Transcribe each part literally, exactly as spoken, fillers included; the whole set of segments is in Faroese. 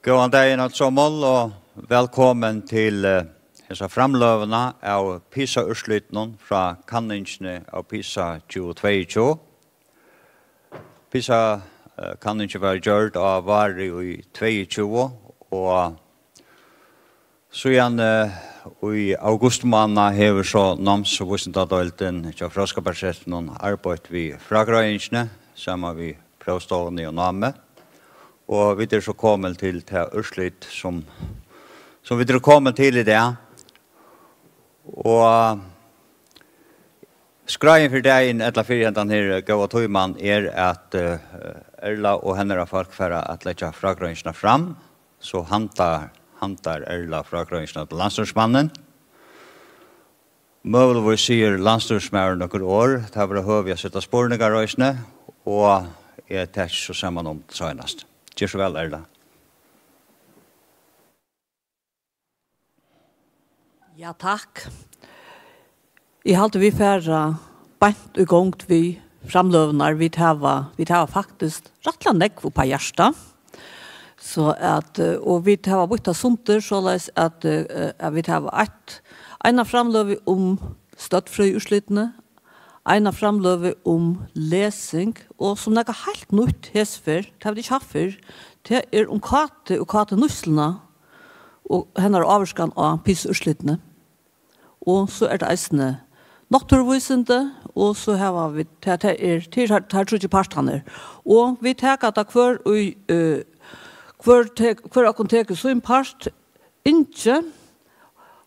Góðan dagin, øll somul, og vælkomin til, eh, hesa framløguna av PISA-úrslitunum frá kanningini av PISA tjúgu tveyogtjúgu. PISA, eh, kanningin var gjørd á vári í tveyogtjúgu, og síðan, eh, í augustmánað hevur so náms- og vísindadeildin hjá Fróðskaparsetrinum arbeitt við frágreiðingini saman við próvstovuni og námi. Og vit eru so komin til tað úrslit, sum, sum vit eru komin til í dag. Og skráin fyri dagin, ella fyri hendan her góða tíman, er, at, eh, Erla og hennara fólk fara at leggja frágreiðingina fram. So handar, handar Erla frágreiðingina til landsstýrismannin. Møguligvis sigur landsstýrismaðurin nøkur orð, tað verður høvi at seta spurningar eisini, og eg taki so saman um til seinast. Ger so væl, Erla. Ja, takk. Eg haldi, vit fara beint í gongd við framløgurnar. Vit hava, vit hava faktiskt rættiliga nógv upp á hjarta. So at, eh, og vit hava býtt tað sundur, soleiðis at, eh, at vit hava eitt, eina framløgu um støddfrøðiúrslitini, eina framløgu um lesing, og sum nakað heilt nýtt hesa ferð, tað hava vit ikki havt fyrr, tað er um K T og K T-nýtsluna og hennara ávirkan á PISA-úrslitini. Og so er tað eisini náttúruvísindi, og so hava vit, tað, tað er, tað er, tað er tríggir partarnir. Og vit taka tað hvør í, eh, hvør tek-, hvør okkum tekur sín part. Ingi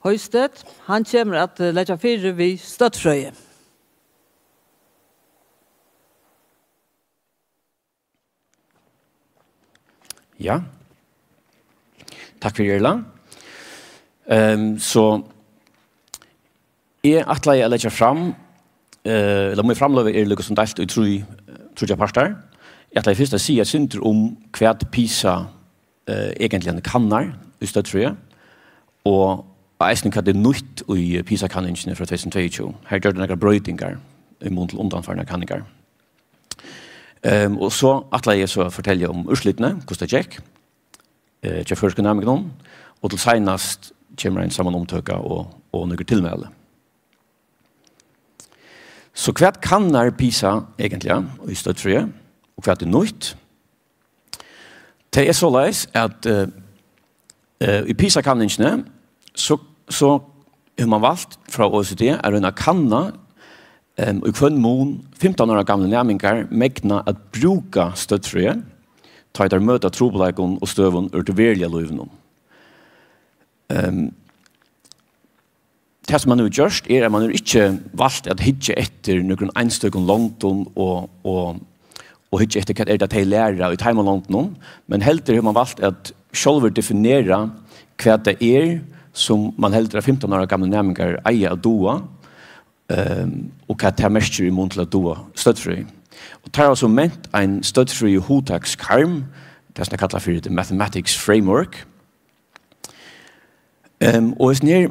Højstedt, hann kemur at, eh, leggja fyri við støddfrøði. Ja. Takk fyri, Erla. Ehm, so eg ætlaði at leggja fram, eh, ella mín framløga er líka sum deilt í trý, tríggjar partar. Eg ætlaði fyrst at siga eitt sindur um, hvat PISA, eh, eigentliga kannar í støddfrøði, og eisini hvat er nýtt í PISA-kanningini frá tvey túsund og tveyogtjúgu. Har gjørdar nakrar broytingar í mun til undanfarnar kanningar. Ehm, og so ætlaði eg so at fortelja um úrslitini, hvussu tað gekk, eh, hjá føroysku næmingunum, og til seinast kemur ein samanumtøka og, og nøkur tilmæli. So hvat kannar PISA eigentliga í støddfrøði, og hvat er nýtt? Tað er soleiðis, at, eh, eh, í PISA-kanningini, so, so hevur man valt frá O E C D at royna at kanna, em, í hvønn mun fimtan ára gamlir næmingar megna at brúka støddfrøði, tá ið teir møta trupulleikum og støðum úr tí veruliga lívinum. Em, Tað, sum man hevur gjørt, er, at man hevur ikki valt at hyggja eftir nøkrum einstøkum londum og, og, og hyggja eftir, hvat er tað, tey læra í teimum londunum, men heldur hevur man valt at sjálvur definera, hvat tað er, sum man heldur, at fimtan ára gamlir næmingar eiga at duga, ehm, og hvat tað merkir í mun til at duga støddfrøði. Og teir hava so ment ein støddfrøðihugtakskarm, tað, sum tey kalla fyri The Mathematics Framework. Ehm, og hesin her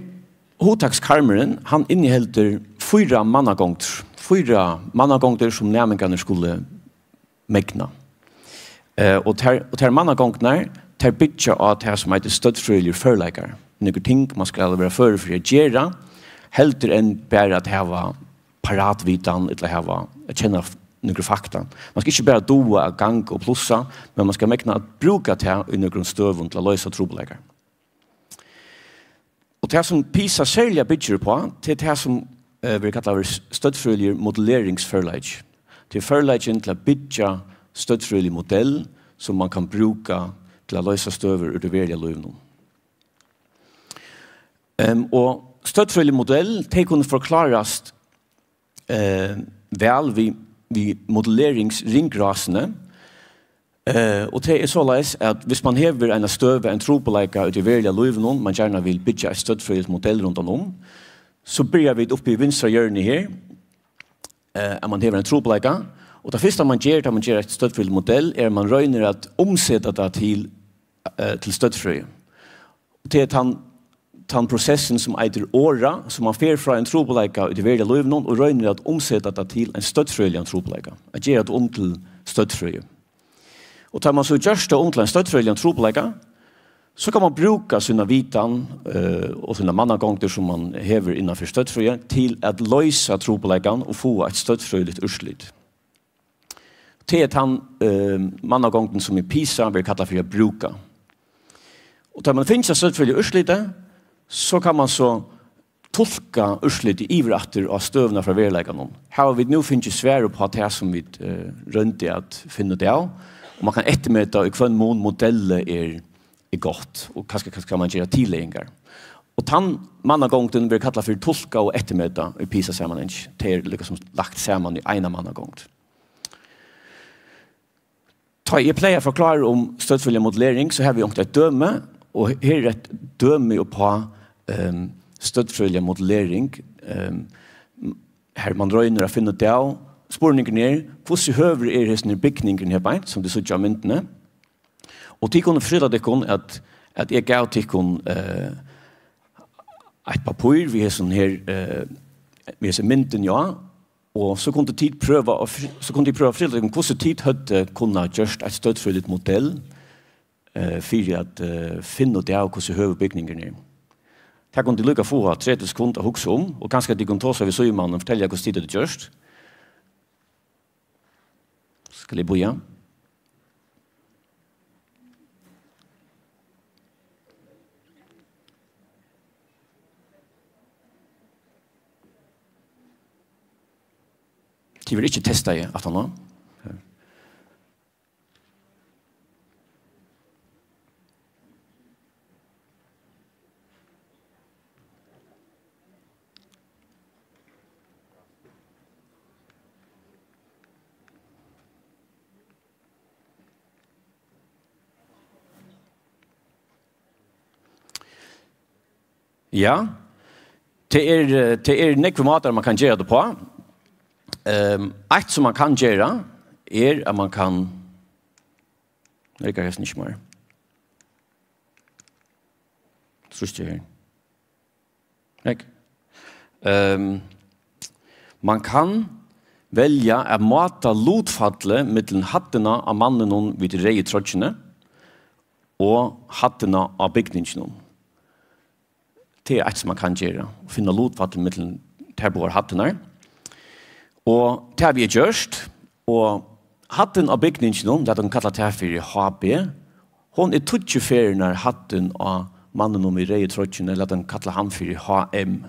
hugtakskarmurin, hann inniheldur fýra mannagongdir, fýra mannagongdir, sum næmingarnir skulu megna. Eh, og tær, og tær mannagongdirnar, tær byggja á tað, sum eitur støddfrøðiligir førleikar. Nøkur ting, man skal vera førur fyri at gera, heldur enn bara at hava paratvitan ella hava, at kenna f-, nøkur fakta. Man skal ikki bara duga at ganga og plussa, men man skal megna at brúka tað í nøkrum støðum til at loysa trupulleikar. Og tað, sum PISA serliga byggir uppá, tað er tað, sum, eh, verður kallað fyri s-, støddfrøðiligur modelleringsførleiki. Tað er førleikin til at byggja støddfrøðilig modell, sum man kann brúka til at loysa støður úr tí veruliga lívinum. Em, og støddfrøðilig modell, tey kunnu forklárast, eh, væl við, við modelleringsringrásini. Eh, og tað er soleiðis, at viss man hevur eina støðu, ein trupulleika úti í veruliga lívinum, man gjarna vil byggja eitt støddfrøðiligt modell rundan um, so byrja vit uppi í vinstra hjørni her, eh, at man hevur ein trupulleika. Og tað fyrsta, man ger, tá man ger eitt støddfrøðiligt modell, er, at man roynir at umseta tað til, eh, til støddfrøði. Og tað er tann, tann prosessin, sum eitur orða, sum man fer frá ein trupulleika í tí veruliga lívinum og roynir at umseta tað til ein støddfrøðiligan trupulleika, at gera tað um til støddfrøði. Og tá man so gjørt tað um til ein støddfrøðiligan trupulleika, So kann man brúka sína vitan, eh, og sínar mannagongdir, sum man hevur innan fyri støddfrøði, til at loysa trupulleikan og fáa eitt støddfrøðiligt úrslit. Tað er tann, eh, mannagongdin, sum í PISA verður kallað fyri at brúka. Og tá man finnur støddfrøðiliga úrslitið, so kann man so tulka úrslitið yvir aftur á støðuna frá veruleikanum. Hava vit nú fingið svar upp á tað, sum vit, eh, royndu at finna út av, og man kann eftirmeta, í hvønn mun modellið er, er gott, og kanska, kanska kann man gera tilleggingar. Og tann mannagongdin verður kallað fyri tulka og eftirmeta í PISA-samanhangi. Tað er líka sum lagt saman í eina mannagongd. Tá eg plagi at forklára um støddfrøðiliga modellering, so havi eg ongt eitt dømi, og her er eitt dømi uppá, ehm, støddfrøðiliga modellering, ehm, har man roynir at finna út av, spurningurin er, hvussu høgur er hesin her bygningurin her beint, sum tit síggja á myndini? Og tit kunnu forstilla tykkum, at, at eg gav tykkum, eh, eitt pappír við hesum her, eh, við hesi myndini á, og so kundu tit prøva at fr-, so kundu tit prøva at forstilla tykkum, hvussu tit høvdu kunnað gjørt eitt støddfrøðiligt modell, eh, fyri at, eh, finna út av, hvussu høgur bygningurin er. Tað kunnu tit líka fáa tretivu sekund at hugsa um, og kanska tit kunnu tosa við Símun og fortelja, hvussu tit høvdu gjørt. Skal eg bíða? Tit verða ikki testað aftaná. Ja, tað er, eh, tað er nógvir mátar, man kann gera tað uppá. Ehm, eitt, sum man kann gera, er, at man kann, eg kann ikki meir. Trýsti her. Nógv. Ehm, man kann velja at máta lutfallið millum hæddina á manninum við reyðu troyggjuni og hæddina á bygninginum. Tað er eitt, sum man kann gera, finna lutfallið millum tær báðar hæddirnar. Og tað havi eg gjørt, og hæddin á bygninginum, lat okkum kalla tað fyri H B, hon er tíggju ferðirnar hæddin á manninum í reyðu troyggjuni, lat okkum kalla hann fyri H M.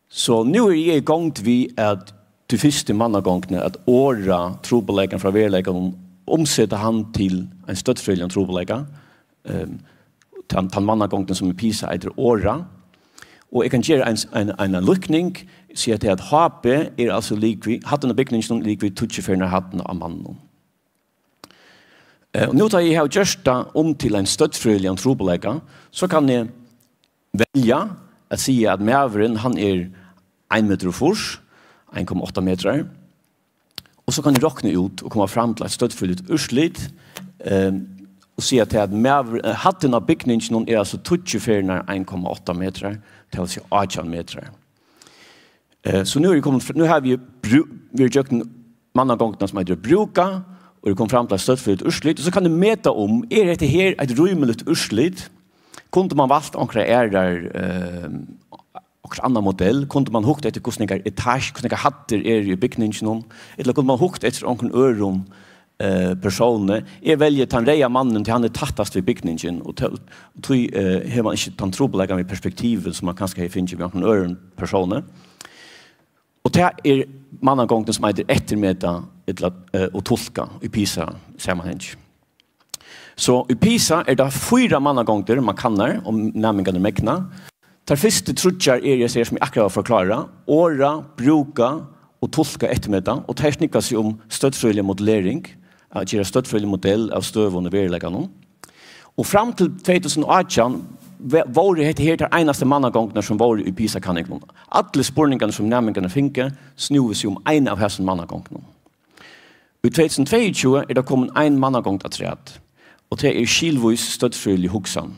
So nú eri eg í gongd við at tí fyrstu mannagongdini, at orða trupulleikan frá veruleikanum, umseta hann til ein støddfrøðiligan trupulleika, ehm, tann, tann mannagongdin, sum í PISA eitur orða. Og eg kann gera ein, ein, ein, ein líkning, siga til at H B er altso ligvið, hæddin á bygninginum ligvið tíggju ferðirnar hæddin á manninum. Eh, og nú tá eg havi gjørt tað um til ein støddfrøðiligan trupulleika, so kann eg velja at siga, at maðurin, hann er ein metur og fýrs, ein komma átta metrar, og so kann eg rokna út og koma fram til eitt støddfrøðiligt úrslit, eh, og siga til at maður, eh, hæddin á bygninginum er altso tíggju ferðirnar ein komma átta metrar, tað vil siga átjan metrar. Eh, so nú eri eg komin fr-, nú havi eg brú-, verið gjøgnum mannagongdina, sum eitur at brúka, og eg kom fram til eitt støddfrøðiligt úrslit, og so kann eg meta um, er hetta her eitt rímiligt úrslit? Kundi man valt onkrar aðrar, eh, okkurt annað modell? Kundi man hugt eftir, hvussu nógvar etasj-, hvussu nógvar hæddir eru í bygninginum? Ella kundi man hugt eftir onkrum øðrum, eh, persóni? Eg velji tann reyða mannin, tí hann er tættast við bygningin, og tí, og tí, eh, hevur man ikki tann trupulleikan við perspektivið, sum man kanska hevði fingið við onkrum øðrum persóni. Og tað er mannagongdin, sum eitur eftirmeta ella, eh, og tulka í PISA-samanhangi. So í PISA er tað fýra mannagongdir, man kannar, og næmingarnir megna. Tær fyrstu tríggjar eru hesar, sum eg akkurát havi forklárað: orða, brúka og tulka, eftirmeta, og tær snúgva seg um støddfrøðiliga modellering, at gera støddfrøðiliga modell av støðum í veruleikanum. Og fram til tvey túsund og átjan ve-, vóru hetta her tær einastu mannagongdirnar, sum vóru í PISA-kanningunum. Allir spurningarnir, sum næmingarnir fingu, snúðu seg um eina av hasum mannagongdunum. Í tvey túsund og tveyogtjúgu er tað komin ein mannagongd afturat, og tað er skilvís støddfrøðilig hugsan.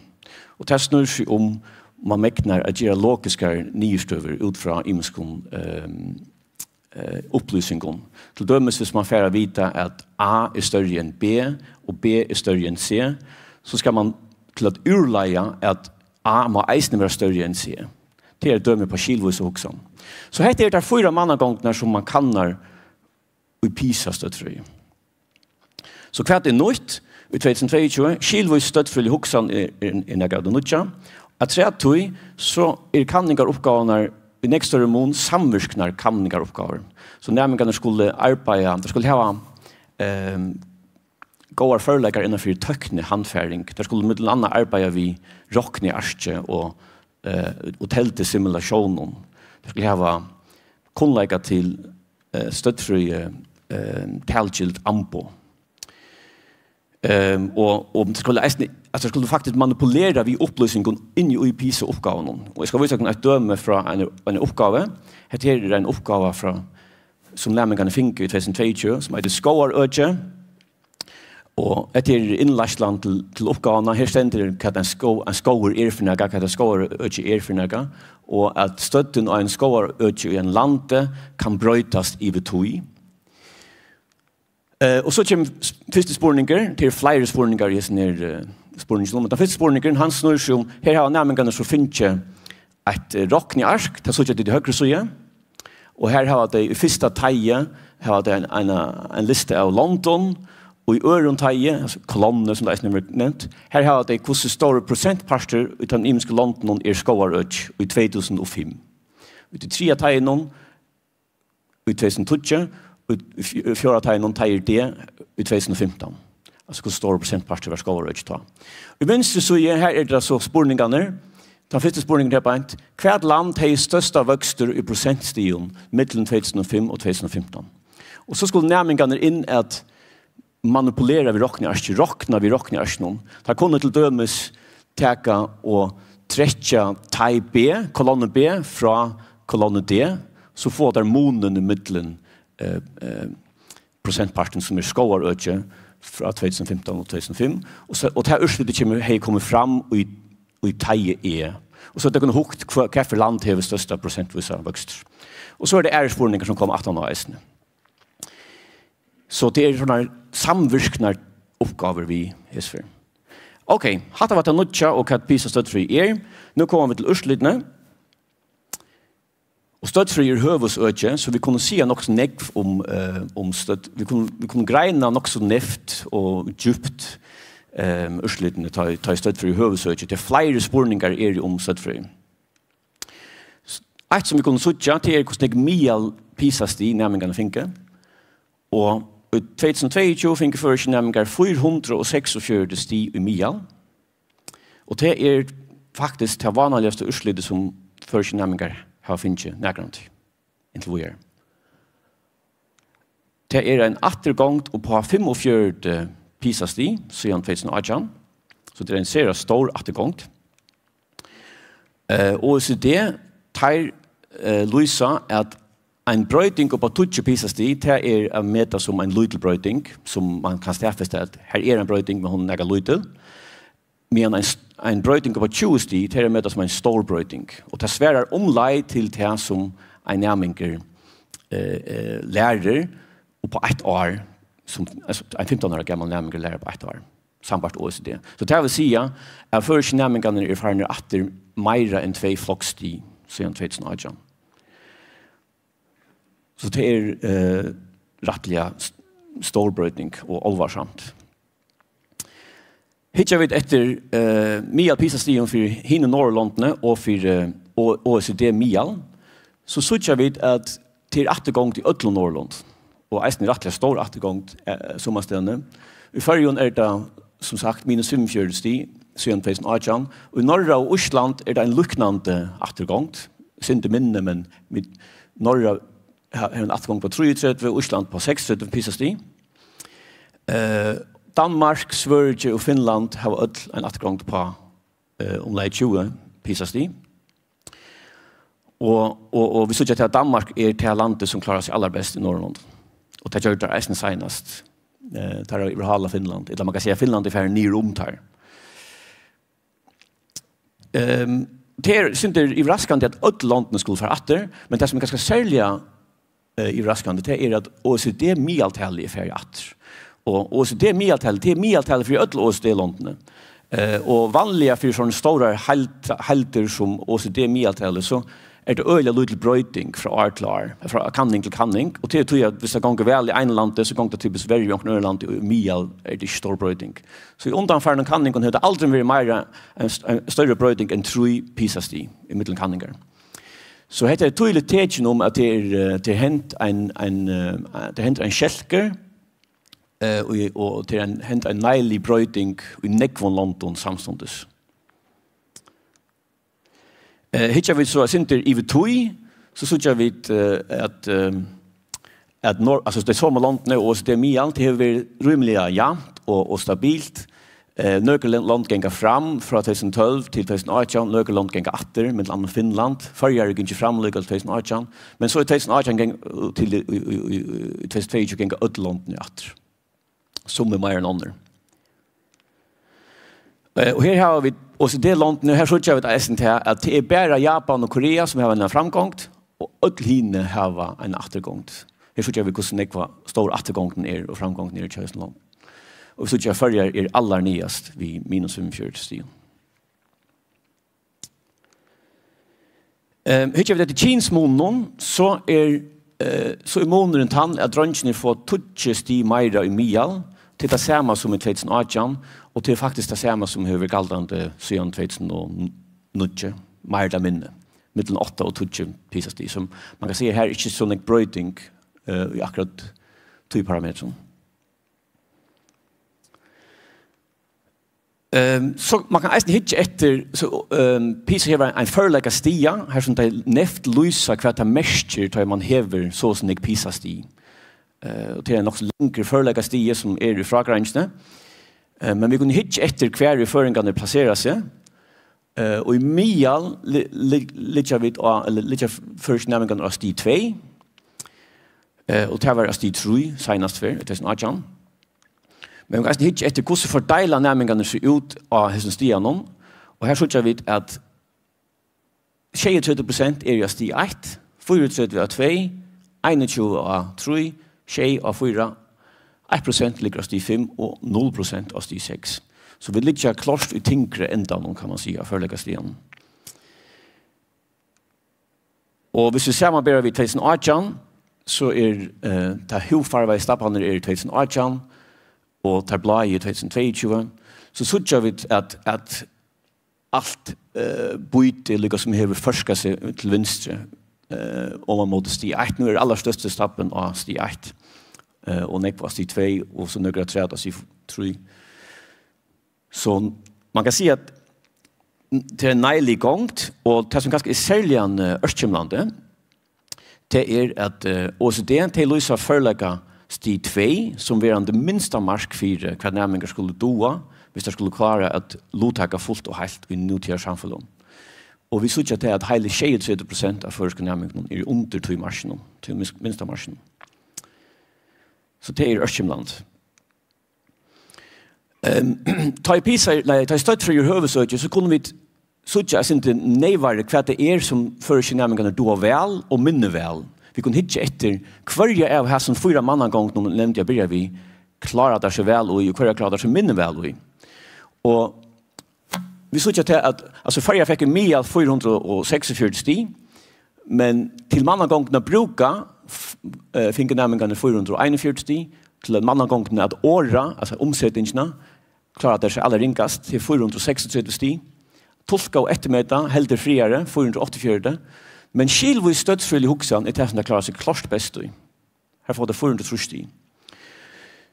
Og tað snýr seg um, man megnar at gera logiskar niðurstøður út frá ymiskum, ehm, eh, upplýsingum. Til dømis, hvis man fær at vita, at A er størri enn B, og B er størri enn C, so skal man til at úrleiða, at A má eisini vera størri enn C. Tað er dømi på skilvísa hugsan. So hetta er tær fýra mannagongdirnar, sum man kannar í PISA-støddfrøði. So hvat er nýtt í tvey túsund og tveyogtjúgu? Skilvís støddfrøðilig hugsan er, er, er nakað av tí nýggja. Afturat tí, so er kanningaruppgávurnar í nógv størri mun samvirknar kanningaruppgávur. So næmingarnir skulu arbeiða, teir skulu hava, ehm, góðar førleikar innan fyri tøkni, handfaring. Teir skulu millum annað arbeiða við rokniarki og, eh, og teldusimulatiónum. Teir skulu hava kunnleika til, eh, støddfrøði, eh, talgild amboð. Ehm, og, og teir skulu eisini, altso, teir skulu faktiskt manipulera við upplýsingum inni í PISA-uppgávunum. Og eg skal vísa tykkum eitt dømi frá eini, eini uppgávu. Hetta her er ein uppgáva frá, sum næmingarnir fingu í tvey túsund og tveyogtjúgu, sum eitur Skógarøki. Og hetta er innleiðslan til, til uppgávuna. Her stendur, hvat ein skó-, ein skógur er fyri nakað, hvat eitt skógarøki er fyri nakað, og at støddin á ein skógarøki í ein landi kann broytast yvir tíð. Eh, og so kemur s-, fyrsti spurningur, tað eru fleiri spurningar í hesum her, eh, spurninginum, men tann fyrsti spurningurin, hann snýr seg um, her hava næmingarnir so fingið eitt, eh, rokniark, tað síggja tit í høgru síðu, og her hava tey í fyrsta teigi, hava tey ein, ein, ein lista av londum, og í øðrum teigi, altso kolonnu, sum tað eisini verður nevnt, her hava tey, hvussu stórur prosentpartur í teimum ymisku londunum er skógarøki í tvey túsund og fimm. Í tí triðja teiginum, í tvey túsund og tíggju, og í fj-, fjórða teiginum, teigin D, í tvey túsund og fimtan. Altso, hvussu stórur prosentpartur var skógarøki tá. Í vinstru síðu, her er tað so spurningarnir. Tann fyrsti spurningurin er beint: Hvat land hevði størsta vøkstur í prosentstigum millum tvey túsund og fimm og tvey túsund og fimtan? Og so skulu næmingarnir inn at manipulera við rokniarki, rokna við rokniarkinum. Teir kunnu til dømis taka og trekkja teig B, kolonnu B, frá kolonnu D, so fáa teir munin ímillum, eh, eh, prosentpartin, sum er skógarøki frá tvey túsund og fimtan og tvey túsund og fimm, og so, og tað úrslitið kemur, hevði komið fram í, í teigi E. Og so hevði tað kunnað hugt, hva, hvat fyri land hevur størsta prosentvísa vøkstur. Og so er tað aðrir spurningar, sum koma aftan á eisini. So tað eru sovorðnar samvirknar uppgávur við hesum. Ok, hatta var tað nýggja og hvat PISA-støddfrøði er. Nú koma vit til úrslitini. Og støddfrøði er høvuðsøki, so vit kunnu siga nokk so nógv um, eh, um stødd-, vit kunnu, vit kunnu greina nokk so neyvt og djúpt, eh, úrslitini, tá, tá ið støddfrøði er høvuðsøki. Tað eru fleiri spurningar eru um støddfrøði. S-, eitt sum vit kunnu síggja, tað er, hvussu nógv miðal PISA-stig næmingarnir fingu. Og í tvey túsund og tveyogtjúgu fingu føroyskir næmingar fýra hundrað og seksogfjøruti stig í miðal. Og tað er faktiskt tað vánaligasta úrslitið, sum føroyskir næmingar hava fingið nakrantíð inntil víðari. Tað er ein afturgongd upp á fimmogfjøruti PISA-stig síðan tvey túsund og átjan, so tað er ein sera stór afturgongd. Eh, O E C D, teir, eh, lýsa, at ein broyting upp á tíggju PISA-stig, tað er at meta sum ein lítil broyting, sum man kann staðfesta, at her er ein broyting, men hon er nakað lítil. Meðan ein s-, ein broyting upp á tjúgu stig, tað er at meta sum ein stór broyting. Og tað svarar umleið til tað, sum ein næmingur, eh, eh, lærir upp á eitt ár, sum, altso, ein fimtan ára gamal næmingur lærir upp á eitt ár, sambært O E C D. So tað vil siga, at føroyskir næmingarnir eru farnir aftur meira enn tvey floksstig síðan tvey túsund og átjan. So tað er, eh, rættiliga st-, stór broyting og álvarsamt. Hyggja vit eftir, eh, miðal PISA-stigum fyri hini Norðurlondini og fyri, eh, O-, O E C D miðal, so síggja vit, at tað er afturgongd í øllum Norðurlondum, og eisini rættiliga stór afturgongd, eh, summastaðni. Í Føroyum er tað, sum sagt, minus fimmogfjøruti stig síðan tvey túsund og átjan, og í Norra og Ísland er tað ein líknandi afturgongd, sindur minni, men vit, Norra ha-, hevur ein afturgongd på trýogtretivu, Ísland på seksogtretivu PISA-stig. Eh, Danmark, Svøríki og Finnland hava øll ein afturgongd på, eh, umleið tjúgu PISA-stig. Og, og, og vit síggja, at Danmark er tað landið, sum klárar seg allarbest í Norðurlondum. Og tað gjørdu teir eisini seinast. Eh, teir hava yvirhálað Finnland. Ella man kann siga, at Finnland er farin niður um teir. Ehm, tað er sindur yvirraskandi, at øll londini skulu fara aftur, men tað, sum er kanska serliga, eh, yvirraskandi, tað er, at O E C D-miðaltalið er farið aftur. Og O E C D-miðaltalið, tað er miðaltalið fyri øll O E C D-londini. Eh, og vanliga fyri sånne stórar heild-, heildir sum O E C D-miðaltalið, so er tað øgiliga lítil broyting frá ár til ár, frá kanning til kanning, og tað er tí at viss tað gongur væl í einum landi, so gongur tað typiskt verri í onkrum øðrum landi, og í miðal er tað ikki stór broyting. So í undanfarnum kanningum hevur tað aldrin verið meira ein st-, ein størri broyting enn trý PISA-stig í millum kanningar. So hetta er eitt týðiligt tekin um, at tað er, eh, tað er hent ein, ein, eh, tað er hent ein skelkur, eh, og, og tað er ein, hent ein neilig broyting í nógvum londum samstundis. Eh, hyggja vit so eitt sindur yvir tíð, so síggja vit, eh, at, eh, at Nor-, altso, tey somu londini og O E C D-miðal, tað hevur verið rímiliga javnt og, og stabilt. Eh, nøkur lon-, lond ganga fram frá tvey túsund og tólv til tvey túsund og átjan, nøkur lond ganga aftur, millum annað Finnland. Føroyar eru gingið fram líka til tvey túsund og átjan, men so í tvey túsund og átjan gang, til í, í, í, í tvey túsund og tveyogtjúgu ganga øll londini aftur. Summi meira enn onnur. Eh, og her hava vit O E C D-londini, her síggja vit eisini tað, at tað er bara Japan og Korea, sum hava eina framgongd, og øll hini hava eina afturgongd. Her síggja vit, hvussu nógva stór afturgongdin er og framgongdin er í hesum londum. Og vit síggja, at Føroyar er allarniðast við minus fimmogfjøruti stigum. Ehm, hyggja vit eftir kynsmuninum, so er, eh, so er munurin tann, at dreingirnir fáa tíggju stig meira í miðal. Tað er tað sama sum í tvey túsund og átjan, og tað er faktiskt tað sama sum hevur verið galdandi síðan tvey túsund og níggju, meira ella minni, millum átta og tíggju PISA-stig, sum man kann siga, her er ikki so nógv broyting, eh, í akkurát tí parametrum. Ehm, so man kann eisini hyggja eftir, so, ehm, PISA hevur ein førleikastiga, har sum tey neyvt lýsa, hvat tað merkir, tá man hevur so og so nógv PISA-stig. Eh, og tað er ein nokk so langur førleikastigi, sum er í frágreiðingini. Eh, men vit kunnu hyggja eftir, hvar í føroyingarnir plasera seg. Eh, og í miðal li-, li-, liggja vit á, ella liggja føroysku næmingarnir á stig tvey, eh, og tað var á stig trý seinast ferð, í tvey túsund og átjan. Men vit kunnu eisini hyggja eftir, hvussu fordeila næmingarnir seg út á hesum stiganum. Og her síggja vit, at sjeyogtretivu prosent eru á stig eitt, fýraogtretivu á tvey, einogtjúgu á trý, sjey á fýra, eitt prosent liggur á stig fimm og null prosent á stig seks. So vit liggja klárt í tyngri endanum, kann man siga, á førleikastiganum. Og viss vit samanbera við tvey túsund og átjan, so er, eh, tað húðfarvaðu stapparnir eru í tvey túsund og átjan, og tær bláu í tvey túsund og tveyogtjúgu, so síggja vit, at, at alt, eh, býtið líka sum hevur førkað seg til vinstru, eh, oman móti stig eitt. Nú er allarstørsti stabbin á stig eitt, eh, og nógv á stig tvey, og so nøkur afturat á stig trý. So man kann siga, at tað er ein neilig gongd, og tað sum kanska er serliga, eh, ørkymlandi, tað er, at, eh, O E C D, tey lýsa førleika stig tvey sum verandi minsta mark fyri, hvat næmingar skulu duga, viss teir skulu klára at luttaka fult og heilt í nútíðarsamfelagum. Og vit síggja tað, at heili sjeyogtretivu prosent av føroysku næmingunum eru undir tí markinum, tí mins-, minsta markinum. So tað er ørkymlandi. Ehm, tá ið PISA, nei, tá ið støddfrøði er høvuðsøkið, so kunnu vit síggja eitt sindur neyvari, hvat tað er, sum føroysku næmingarnir duga væl og minni væl. Vit kunnu hyggja eftir, hvørja av hasum fýra mannagongdunum, nevndi eg at byrja við, klára teir seg væl í, og hvørja klára teir seg minni væl í. Og vit síggja til, at, altso, Føroyar fekk í miðal fýra hundrað og seksogfjøruti stig, men til mannagongdina at brúka, f-, eh, fingu næmingarnir fýra hundrað og einogfjøruti stig, til mannagongdina at orða, altso umsetingina, klára teir seg allarringast, til fýra hundrað og seksogtretivu stig. Tulka og eftirmeta heldur frægari, fýra hundrað og áttaogfjøruti, men skilvís støddfrøðilig hugsan er tað, sum teir klára seg klárt best í. Har fáa teir fýra hundrað og trýss stig.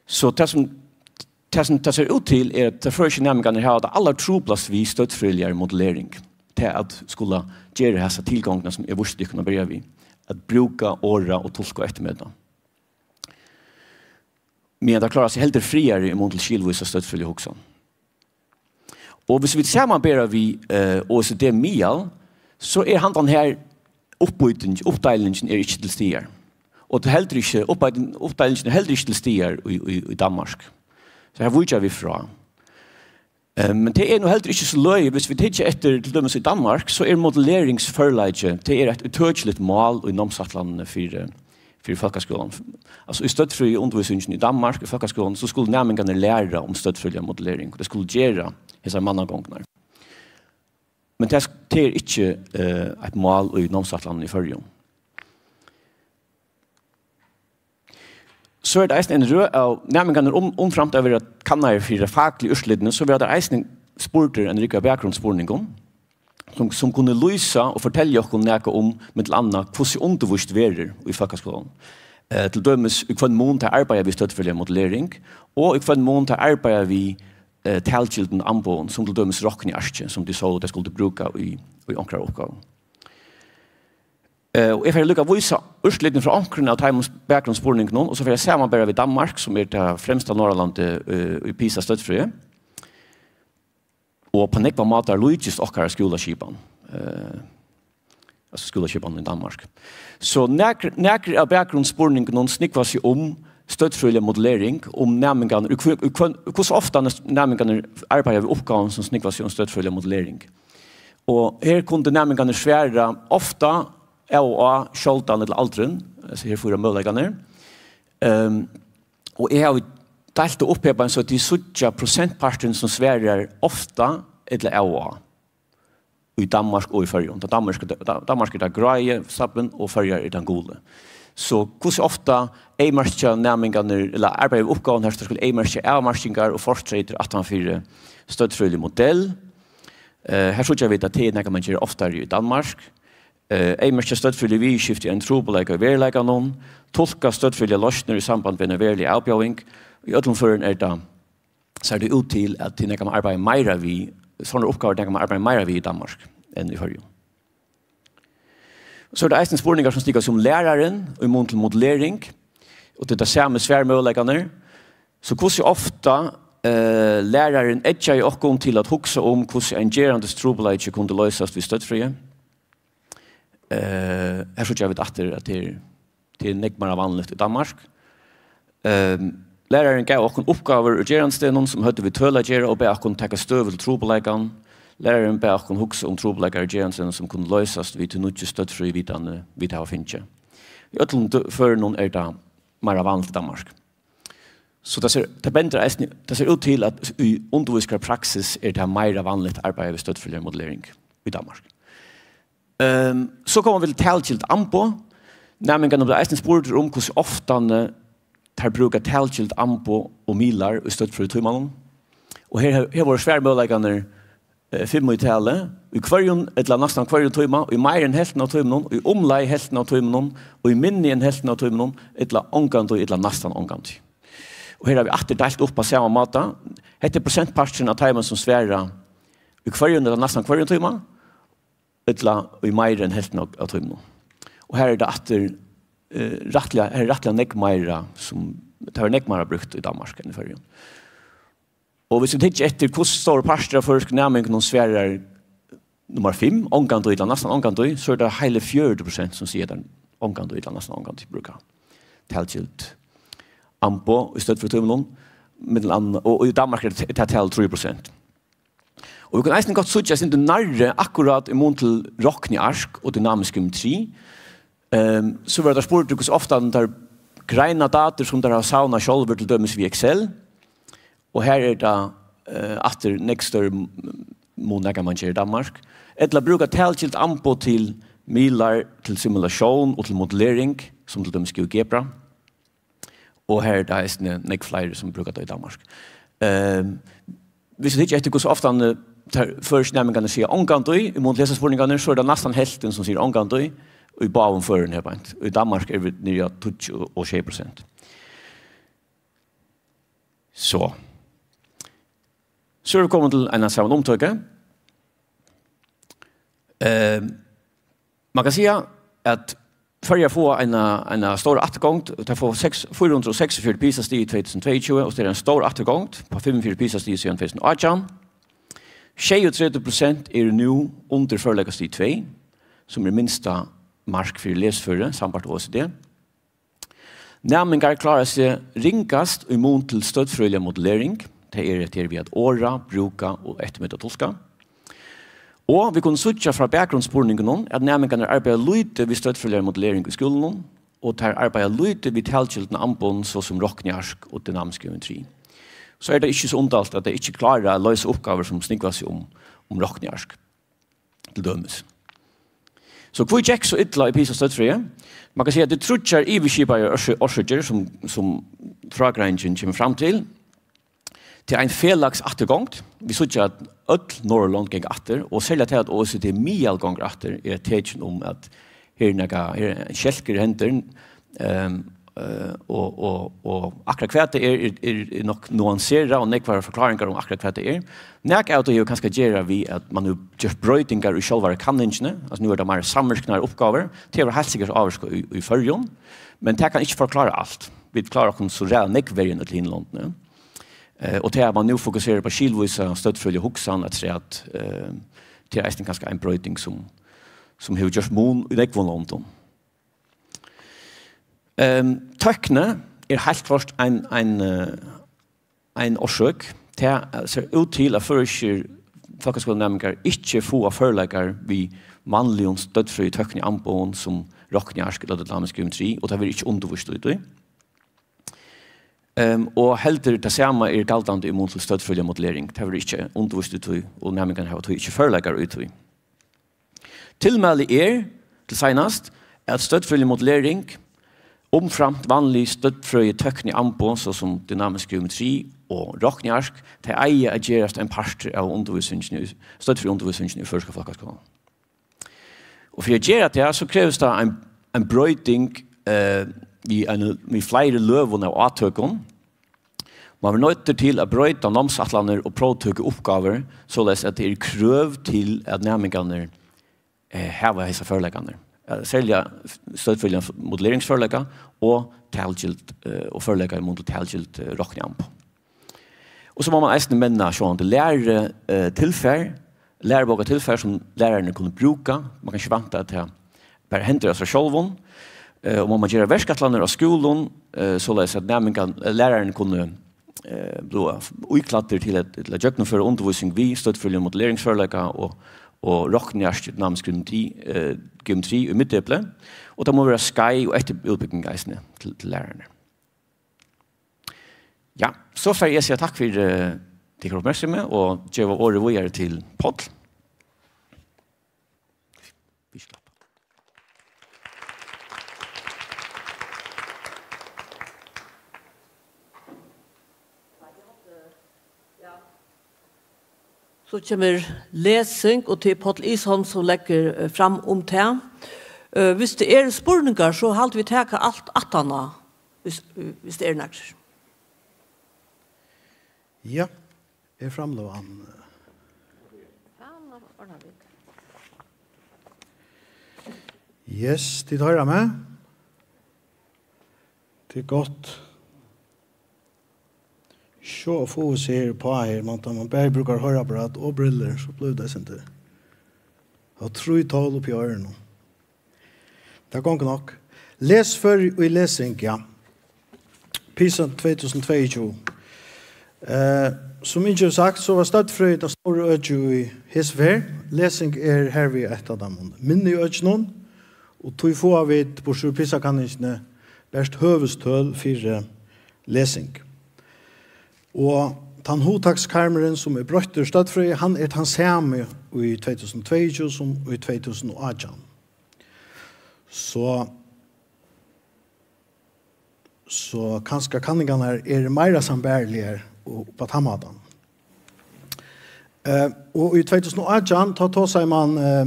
So tað sum, tað sum tað sær út til, er, at teir føroysku næmingarnir hava tað allartruplast við støddfrøðiligari modellering. Tað at skula gera hasa tilgongdina, sum eg vísti tykkum at byrja við, at brúka, orða og tulka og eftirmeta. Meðan teir klára seg heldur frægari í mun til skilvísa støddfrøðiliga hugsan. Og viss vit samanbera við, eh, O E C D miðal, so er handan her uppbýting, uppdeilingin er ikki til staðar. Og tað er heldur ikki, uppbeiting, uppdeilingin er heldur ikki til staðar í, í, í Danmark. So her víkja vit frá. Eh, men tað er nú heldur ikki so løgið, viss vit hyggja eftir, til dømis í Danmark, so er modelleringsførleiki, tað er eitt útøkiligt mál í námsætlanini fyri, fyri fólkaskúlan. Altso, í støddfrøðiundirvísingini í Danmark, í fólkaskúlanum, so skulu næmingarnir læra um støddfrøðiliga modellering. Tey skulu gera hesar mannagongdirnar. Men tað, tað er ikki, eh, eitt mál í námsætlanini í Føroyum. So er tað eisini ein røð av næmingarnir, um, umframt at vera kannaðir fyri fakligu úrslitini, so verða teir eisini spurdir ein rúgvu av bakgrunnsspurningum, sum, sum kunnu lýsa og fortelja okkum nakað um, millum annað, hvussu undirvíst verður í fólkaskúlanum. Eh, til dømis, í hvønn mun teir arbeiða við støddfrøðiliga modellering, og í hvønn mun teir arbeiða við, eh, talgildum amboðum, sum til dømis rokniarkið, sum tit sóu, tey skuldu brúka í, í onkrari uppgávu. Eh, og eg fari líka at vísa úrslitini frá onkrum av teimum bakgrunnsspurningunum, og so fari eg samanbera við Danmark, sum er tað fremsta Norðurlandið, eh, í PISA-støddfrøði. Og á nógvar mátar líkist okkara skúlaskipan, eh, altso skúlaskipan í Danmark. So nakr-, nakrir av bakgrunnsspurningunum snúgva seg um støddfrøðiliga modellering, um næmingarnir, í hvør-, í hvønn, hvussu ofta næmingarnir arbeiða við uppgávum, sum snúgva seg um støddfrøðiliga modellering. Og her kundu næmingarnir svara ofta, av og á, sjáldan ella aldrin, altso her fýra møguleikarnir. Ehm, og eg havi deilt tað upp her, bara so at tit síggja prosentpartin, sum svarar ofta ella av og á, í Danmark og í Føroyum. Tá Danmark, Danmark er tað grái stabbin, og Føroyar er tann guli. So hvussu ofta eyðmerkja næmingarnir, ella arbeiða við uppgávum, har skal eyðmerkja avmarkingar og fortreytir aftan fyri støddfrøðilig modell? Eh, her síggja vit, at tað er nakað, man ger oftari í Danmark. Eh, eyðmerkja støddfrøðilig viðurskifti enn trupulleika í veruleikanum, tulka støddfrøðiligar loysnir í samband við eina veruliga avbjóðing. Í øllum førum er tað, sær tað út til, at tað er nakað, man arbeiðir meira við, sovorðnar uppgávur er nakað, man arbeiðir meira við í Danmark enn í Føroyum. So er tað eisini spurningar, sum snúgva seg um læraran í mun til modellering, og tað er tað sami svarmøguleikarnir. So hvussu ofta, eh, lærarin eggjaði okkum til at hugsa um, hvussu ein gerandis trupulleiki kundi loysast við støddfrøði? Eh, her síggja vit aftur, at tað er, tað er nógv meira vanligt í Danmark. Ehm, lærarin gav okkum uppgávur úr gerandisdegnum, sum høvdu við tøl at gera, og bað okkum taka støðu til trupulleikan. Lærarin bað okkum hugsa um trupulleikar í gerandisdegnum, sum kunnu loysast við tí nýggju støddfrøðivitandi, vit hava fingið. Í øllum dø-, førunum er tað meira vanligt í Danmark. So tað sær, tað bendir eisini, tað sær út til, at í undirvísingarpraksis er tað meira vanligt at arbeiða við støddfrøðiligari modellering í Danmark. Ehm, so koma vit til talgild amboð. Næmingarnir verða eisini spurdir um, hvussu oftani teir brúka talgild amboð og miðlar í støddfrøðitímanum. Og her, her vóru svarmøguleikarnir, eh, fimm í tali, í hvørjum ella næstan hvørjum tíma, í meira enn helvtina av tímunum, í umleið helvtina av tímunum, og í minni enn helvtina av tímunum, ella ongantíð, ella næstan ongantíð. Og her havi eg aftur deilt upp á sama máta. Hetta er prosentparturin av teimum, sum svara í hvørjum ella næstan hvørjum tíma, ella í meira enn helvtina av, av tímunum. Og her er tað aftur, eh, rættiliga, her er rættiliga nógv meira, sum, tað verður nógv meira brúkt í Danmark enn í Føroyum. Og viss vit hyggja eftir, hvussu stórur partur av føroysku næmingunum svarar nummar fimm, ongantíð ella næstan ongantíð, so er tað heili fjøruti prosent, sum siga, at teir ongantíð ella næstan ongantíð brúka talgild amboð í støddfrøðitímunum, millum annað, og, og í Danmark er tað, tað tal trý prosent. Og vit kunnu eisini gott síggja eitt sindur nærri akkurát í mun til rokniark og dynamisk geometri. Ehm, so verða teir spurdir, hvussu ofta teir greina data, sum teir hava savnað sjálvir, til dømis við Excel. Og her er tað, eh, aftur nógv størri m-, mun, nakað man ger í Danmark. Ella brúka talgild amboð til miðlar, til simulatión og til modellering, sum til dømis GeoGebra. Og her er tað eisini nógv fleiri, sum brúka tað í Danmark. Ehm, viss vit hyggja eftir, hvussu ofta, eh, teir føroysku næmingarnir siga ongantíð, í mun til hesar spurningarnar, so er tað næstan helvtin, sum sigur ongantíð, í báðum førum her beint. Í Danmark eru vit niðri á tíggju og sjey prosent. So. So eru vit komin til eina samanumtøku. Ehm, Man kann siga, at Føroyar fáa eina, eina stóra afturgongd. Tey fáa seks, fýra hundrað og seksogfjøruti PISA-stig í tvey túsund og tveyogtjúgu, og tað er ein stór afturgongd á fimmogfjøruti PISA-stig síðan tvey túsund og átjan. Sjeyogtretivu prosent eru nú undir førleikastig tvey, sum er minsta mark fyri lesiføri, sambært O E C D. Næmingar klára seg ringast í mun til støddfrøðiliga modellering. Tey eru hetta her við at orða, brúka og eftirmeta tulka. Og vit kunnu síggja frá bakgrunnsspurningunum, at næmingarnir arbeiða lítið við støddfrøðiligari modellering í skúlunum, og teir arbeiða lítið við talgildum amboðum, so sum rokniark og dynamisk geometri. so er tað ikki so undarligt, at tey ikki klára at loysa uppgávur, sum snúgva seg um, um rokniark, til dømis. So hví gekk so illa í PISA-støddfrøði? Man kann siga, at tað eru tríggjar yvirskipaðar orsø-, orsøkir, sum, sum frágreiðingin kemur fram til. Tað er ein felags afturgongd. Vit síggja, at øll Norðurlond ganga aftur, og serliga tað, at O E C D miðal gongur aftur, er eitt tekin um, at her er nakað, her er ein skelkur í hendi, ehm, eh, og, og, og akkurát hvat tað er, er, er, er nokk nuanserað, og nógvar forkláringar um akkurát hvat tað er. Nakað av tí hevur kanska at gera við, at man hevur gjørt broytingar í sjálvari kanningini, altso, nú er tað meira samvirknaðar uppgávur, tað hevur heilt sikkurt ávirka í, í Føroyum, men tað kann ikki forklára alt. Vit klára okkum so ræðuliga nógv verri enn øll hini londini. Eh, og tað, at man nú fokuserar upp á skilvísa støddfrøðiliga hugsan, afturat, eh, tað er eisini kanska ein broyting, sum, sum hevur gjørt mun í nógvum londum. Ehm, tøkni er heilt klart ein, ein, eh, ein orsøk. Tað sær út til, at føroyskir fólkaskúlanæmingar ikki fáa førleikar við vanligum støddfrøði-, tøkniamboðum sum rokniark ella dynamisk geometri, og tað verður ikki undirvíst í tí. Ehm, og heldur tað sama er galdandi í mun til støddfrøðiliga modellering. Tað verður ikki undirvíst í tí, og næmingarnir hava tí ikki førleikar í tí. Tilmæli er, til seinast, at støddfrøðilig modellering, umframt vanlig støddfrøðitøkniamboð, so sum dynamisk geometri og rokniark, tey eiga at gerast ein partur av undirvísingini, støddfrøðiundirvísingini í føroyska fólkaskúlanum. Og fyri at gera tað, so krevst tað ein, ein broyting, eh, við ein, við fleiri løgum av átøkum. Man verður noyddur til at broyta námsætlanir og próvtøkuuppgávur, soleiðis at tað eru krøv til, at næmingarnir, eh, hava hesar førleikarnar. Eh, serliga støddfrøðiligan modelleringsførleika og talgild, eh, og førleika í mun til talgild, eh, rokniamboð. Og so má man eisini menna sjálvandi læru-, eh, tilfar, lærubókatilfar, sum lærararnir kunnu brúka. Man kann ikki vænta, at tað bara hendir av sær sjálvum. Eh, og má man gera verkætlanir á skúlum, eh, soleiðis at næmingar-, eh, lærararnir kunnu, eh, blíva íklæddir til at, til at gjøgnumføra undirvísing við støddfrøðiligum modelleringsførleika og, og rokniark, dynamisk geometri, eh, geometri í miðdepli. Og tað má vera skeið og eftirútbúgving eisini til, til lærararnar. Ja, so fari eg at siga takk fyri, eh, tykkara uppmerksemi og geva orðið víðari til Páll. So kemur lesing, og tað er Páll Isholm, sum leggur, eh, fram um tað. Eh, hvis tað eru spurningar, so haldi vit taka alt aftaná, hvis, eh, hvis tað eru nakrir. Ja, er framløgan. Yes, tit hoyra meg? Tað er gott. So fáa vit seg her uppá her, man, tá man bæði brúkar hoyriapparat og brillur, so blívur tað eitt sindur. Og trý tól uppi í oyrunum. Tað gongur nokk. Lesføri í lesing, ja. PISA tvey túsund og tveyogtjúgu. Eh, sum Ingi hevur sagt, so var støddfrøði tað stóra økið í hesi ferð. Lesing er hervið eitt av teimum minni økinum, og tí fáa vit, burtur úr PISA-kanningini, bert høvuðstøl fyri lesing. Og tann hugtakskarmurin, sum er broyttur í støddfrøði, hann er tann sami í tvey túsund og tveyogtjúgu sum í tvey túsund og átjan. So, so kanska kanningarnar eru meira sambæriligar og upp á tann mátan. Eh, og í tvey túsund og átjan, tá tosaði man, eh,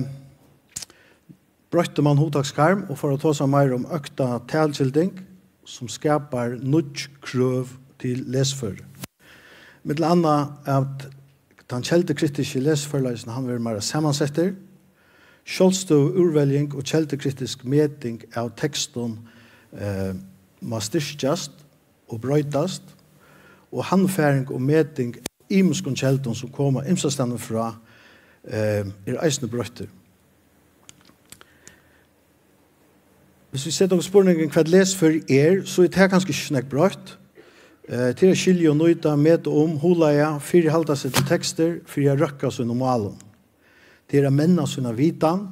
broytti man hugtakskarm og fór at tosa meira um økta talgilding, sum skapar nýggj krøv til lesiføri. Millum annað at tann keldukritiski lesiførleikin, hann verður meira samansettur. Sjálvstøðug úrveljing og keldukritisk meting av tekstum, eh, má styrkjast og broytast, og handfaring og meting av ymiskum keldum, sum koma ymsastaðni frá, eh, er eisini broyttur. Hvis vit seta okkum spurningin, hvat lesiføri er, so er tað kanska ikki so nógv broytt. Eh, tað er at skilja og nýta, meta um, hugleiða, fyrihalda seg til tekstir fyri at røkka sínum málum. Tað er at menna sína vitan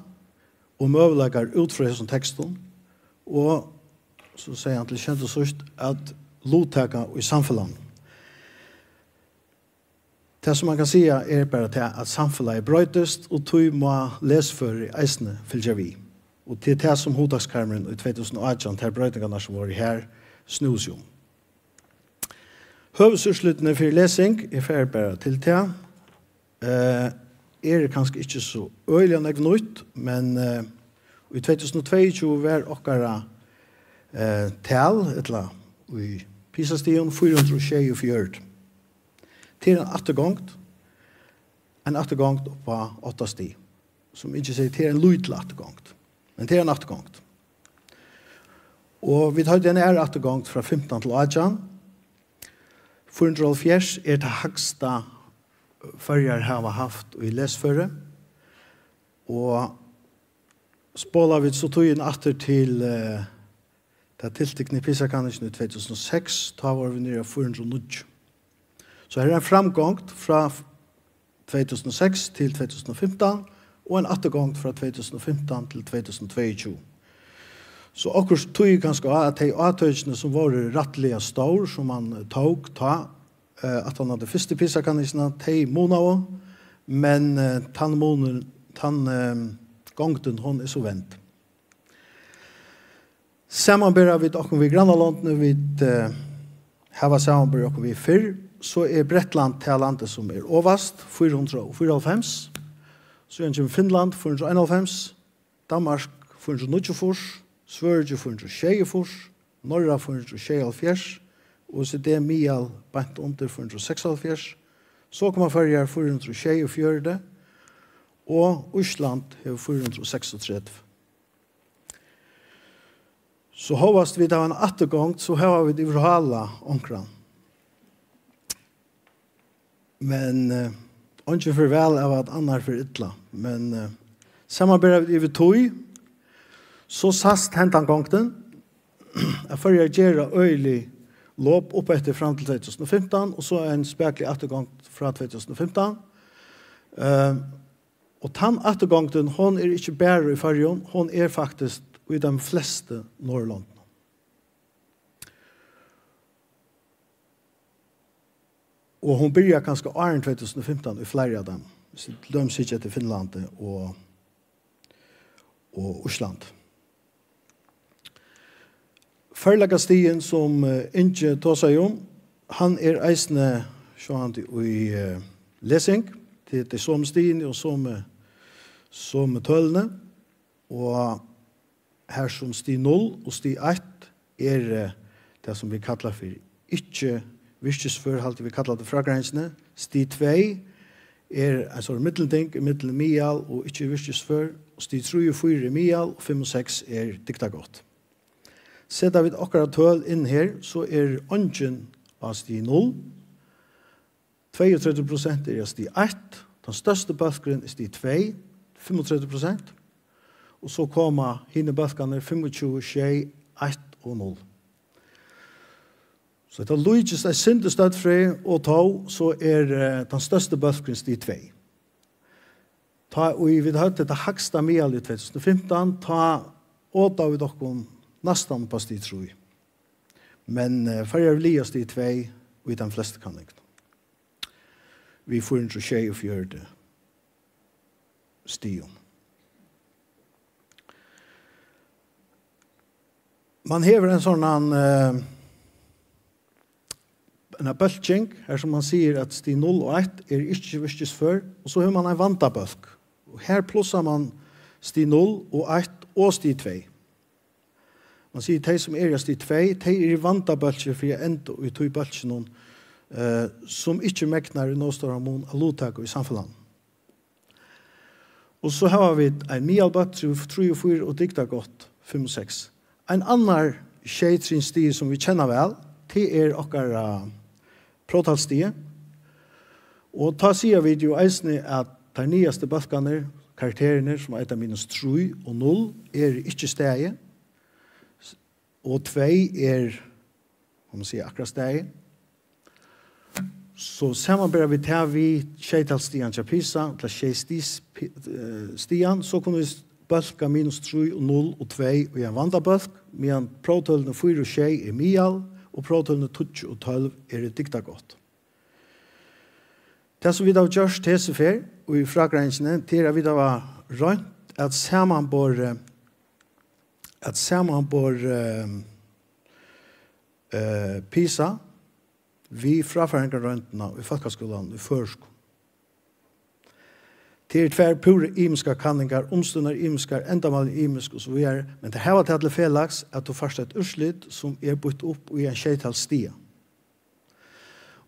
og møguleikar út frá hesum tekstum, og, so segði hann til skemt og síðst, at luttaka í samfelagnum. Tað, sum man kann siga, er bara tað, at samfelagið broytist, og tí má lesførið eisini fylgja við. Og tað er tað, sum hugtakskarmurin í tvey túsund og átjan, tær broytingarnar, sum vóru har, snúði seg um. Høvuðsúrslitini fyri lesing, eg fari bara til tað, eh, eru kanska ikki so øgiliga nógv nýtt, men, eh, í tvey túsund og tveyogtjúgu var okkara, eh, tal, ella í PISA-stigum, fýra hundrað og sjeyogfjøruti. Tað er ein afturgongd, ein afturgongd upp á átta stig, sum ikki sigur, tað er ein lítil afturgongd, men tað er ein afturgongd. Og vit høvdu eina aðra afturgongd frá fimtan til átjan. Fýra hundrað og hálvfjerðs er tað hægsta, Føroyar hava havt í lesføri. Og spola vit so tíðina aftur til, eh, ta tiltiknu PISA-kanningina í tvey túsund og seks, tá vóru vit niðri á fýra hundrað og níggju. So her er ein framgongd frá tvey túsund og seks til tvey túsund og fimtan og ein afturgongd frá tvey túsund og fimtan til tvey túsund og tveyogtjúgu. So okkurt týðir kanska á, at tey átøkini, sum vóru rættiliga stór, sum man tók tá, eh, aftan á ta fyrstu PISA-kanningina, tey munaðu, men, eh, tann munin, tann, eh, gongdin, hon er so vend. Samanbera vit okkum við grannalondini, vit, eh, hava samanborið okkum við fyrr, so er Bretland tað landið, sum er ovast, fýra hundrað og fýraoghálvfems. Síðan kemur Finnland, fýra hundrað og einoghálvfems, Danmark, fýra hundrað og níggjuogfýrs, Svøríki, fýra hundrað og sjeyogfýrs, Norra, fýra hundrað og sjeyoghálvfjerðs, O E C D miðal beint undir, fýra hundrað og seksoghálvfjerðs, so koma Føroyar, fýra hundrað og sjeyogfjøruti, og Ísland hevur fýra hundrað og seksogtretivu. So hóast vit hava eina afturgongd, so hava vit yvirhálað onkran. Men, eh, eingin fer væl av, at annar fer illa. Men, eh, samanbera vit yvir tíð, so sæst hendan gongdin, at Føroyar gera øgilig lop upp eftir fram til tvey túsund og fimtan, og so ein spakulig afturgongd frá tvey túsund og fimtan. Eh, Og tann afturgongdin, hon er ikki bara í Føroyum, hon er faktiskt í teimum flestu Norðurlondum. Og hon byrjar kanska áðrenn tvey túsund og fimtan í fleiri av teimum. Hvis vit til dømis hyggja til Finnlandi og, og Ísland. Førleikastigin, sum, eh, Ingi tosaði um, hann er eisini sjálvandi í, eh, lesing. Tað er tey somu stigini og somu, somu tølini. Og har sum stig null og stig eitt er, eh, tað, sum vit kalla fyri ikki virkisfør, haldi vit kalla tað frágreiðingini. Stig tvey er ein sort millumting, millum miðal og ikki virkisfør. Og stig trý og fýra er miðal, og fimm og seks er dygdargott. Seta vit okkara tøl inn her, so er eingin á stig null. Tveyogtretivu prosent er á stig eitt. Tann størsti bólkurin er stig tvey, fimmogtretivu prosent. Og so koma hinir bólkarnir, fimmogtjúgu, sjey, eitt og null. So hetta líkist eitt sindur støddfrøði, og tó, so er, eh, tann størsti bólkurin stig tvey. Tá ið vit høvdu hetta hægsta miðal í tvey túsund og fimtan, tá otaðu vit okkum næstan upp á stig trý. Men, eh, Føroyar liga stig tvey í teimum flestu kanningum. Við fýra hundrað og sjeyogfjøruti stigum. Man hevur ein sovorðnan, eh, eina bólking, har sum man sigur, at stig null og eitt er ikki virkisfør, og so hevur man ein vandabólk. Og her plussar man stig null og eitt og stig tvey. Man sigur, tey sum eru á stig tvey, tey eru í vandabólki fyri at enda í tí bólkinum, eh, sum ikki megnar í nóg stóran mun at luttaka í samfelagnum. Og so hava vit ein miðalbólk, trý, trý og fýra, og dygdargott, fimm og seks. Ein annar sjeytrinsstig, sum vit kenna væl, tað er okkara próvtalsstig. Og tá siga vit jú eisini, at teir niðastu bólkarnir, karakterarnir, sum eita minus trý og null, eru ikki staðin. Og tvey er, kann man siga, akkurát staðin. So samanbera vit tað við sjeytalsstigan hjá PISA, ella sjey stigs pi-, eh, stigan, so kunnu vit bólka minus trý og null og tvey í ein vandabólk, meðan próvtølini fýra og sjey er miðal, og próvtølini tíggju og tólv eru dygdargott. Tað, sum vit hava gjørt hesa ferð í frágreiðingini, tað er, at vit hava roynt at samanbora, at samanbora, eh, PISA við fráfaringarroyndina í fólkaskúlanum í føroyskum. Tað eru tvær púra ymiskar kanningar, umstøðurnar ymiskar, endamálini ymisk og so víðari, men tær hava tað til felags, at tú fært eitt úrslit, sum er býtt upp í ein sjeytal stiga.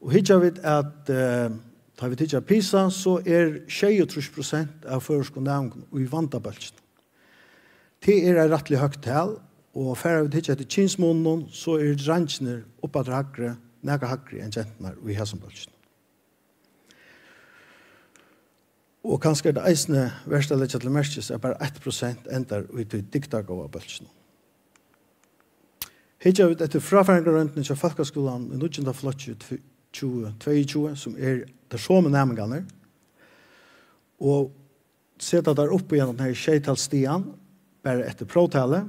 Og hyggja vit at, eh, tá vit hyggja at PISA, so er sjeyogtrýss prosent av føroyskum næmingum í vandabólkinum. Tað er eitt rættiliga høgt tal, og fara vit hyggja eftir kynsmuninum, so eru dreingirnir upp at hægri, nakað hægri enn genturnar í hasum bólkinum. Og kanska er tað eisini vert at leggja til merkis, at bara eitt prosent endar í tí dygdargóða bólkinum. Hyggja vit eftir fráfaringarroyndini hjá fólkaskúlanum í níggjunda flokki tv-, tjúgu tveyogtjúgu, sum er teir somu næmingarnir, og seta teir upp í henda her sjeytalsstigan, bara eftir próvtali,